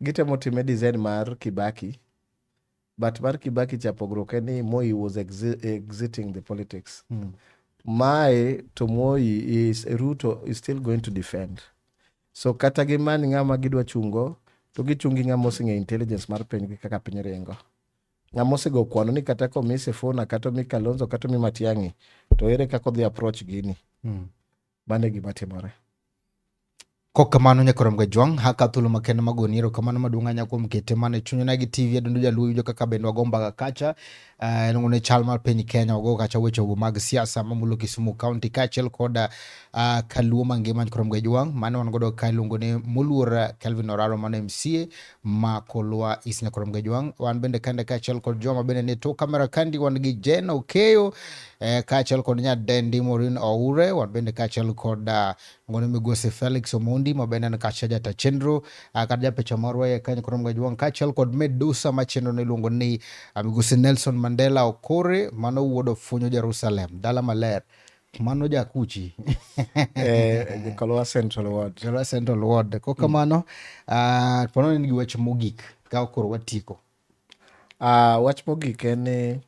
Gitemo time design mar Kibaki, but mar Kibaki cha pogruok en ni Moi was exiting the politics. Mae to Moi is Ruto is still going to defend. So kata gimany ng'ama gidwa chungo, to gichungi ng'ama oseng'eyo intelligence mar piny gi kaka piny ringo. Ng'ama osego kwano ni kata komi Sifuna, kata omi Kalonzo, kata omi Matiang'i, to ere kaka odhi approach gini. Mano e gima timore. Kokamano nyakoro Mgajwang', haka thuolo makende magoni erokamano maduong' ahinya kuom kete mana e chuny Onagi TV adundo jaluo winjo kaka bende wago mbaka kacha. Iluongo ni chal mar piny Kenya, wago kacha weche go mag siasa mamulo Kisumu County kaachiel kod kaluo mangima nyakoro Mgajwang'. Mano wan godo ka iluongo ni moluor Kelvin Oraro mano MCA ma Kolwa East nyakoro Mgajwang'. Wan bende kande kaachiel kod joma bende ni tok kamera kandi wan gi Jen Okeyo kaachiel kod nyadendi Maureen Oure, wan bende kaachiel kod ngono migosi Felix Omondi ma bende en kacha jata chenro kata japicha marwa e kanyo koro Mgajwang' kaachiel kod Medusa ma chenro ne iluongo ni migosi Nelson Mandela Okore mano wuod Ofunyo Jerusalem dala maler mano jakuchi Kolwa Central Ward. Kolwa Central Ward. Kokamano, pono en gi wach mogik ka koro watieko. Wach mogik en ni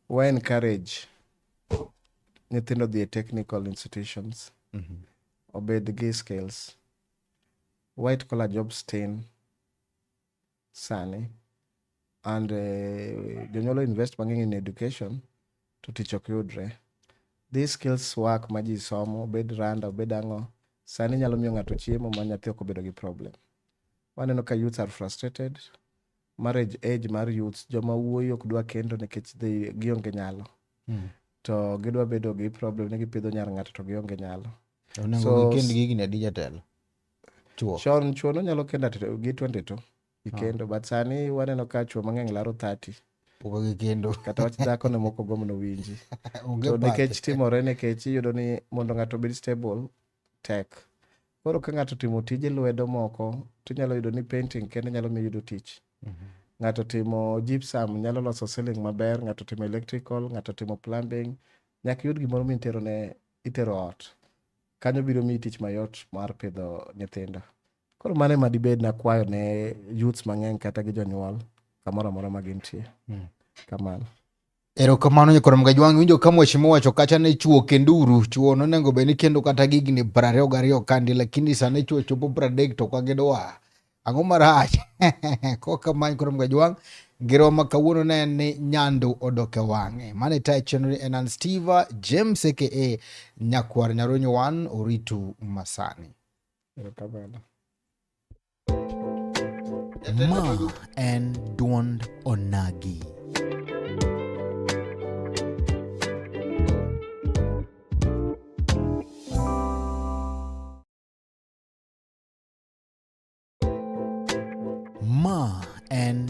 wa encourage nyithindo dhi e technical institutions, obed gi skills. White collar jobs tin sani, and jonyuol invest mang'eny in education to tich ok yudre. These skills work ma ji somo, obed randa, obed ang'o, sani nyalo miyo ng'ato chiemo ma nyathi ok obedo gi problem. Waneno ka youths are frustrated. Marriage age mar youths, joma wuoyi ok dwa kendo nikech gionge nyalo. To gidwa bedo gi problem ni gipidho nyar ng'ato to gionge nyalo. Onego gikend gi higni adi jatelo? Chuo. Chon chuo nonyalo kendo at gi 22 gikendo, but sani waneno ka chuo mang'eny laro 30. Pok gikendo. Kata wach dhako ne moko gombo nowinji. Onge To path. nikech timore nikech iyudo ni mondo ng'ato obed stable tek. Koro ka ng'ato timo tije lwedo moko, to inyalo yudo ni painting kende nyalo miyo yudo tich. Ng'ato timo gypsum nyalo loso ceiling maber, ng'ato timo electrical, ng'ato timo plumbing. Nyaka iyud gimoro mitero ne itero ot. Kanyo biro miyi tich mayot mar pidho nyithindo. Koro mano ema dibed nakwayo ne youths mang'eny kata gi jonyuol kamoro amora ma gintie. Kamano. Erokamano nyakoro Mgajwang', winjo ka mheshimiwa owacho kacha ni chuo kenduru, chuo nonego bed ni kendo kata gi higni 22 kandi, lakini sani chuo chopo 30 to ok gidwa. Ang'o marach? Koka nyakoro Mgajwang', ngero ma kawuono ne en ni nyando odok e wang'e. Mane tayo chenro ni en an Steve James aka Nyakwar Nyaronyo 1 Oritu Masani. Erokamano. Ma en duond Onagi. en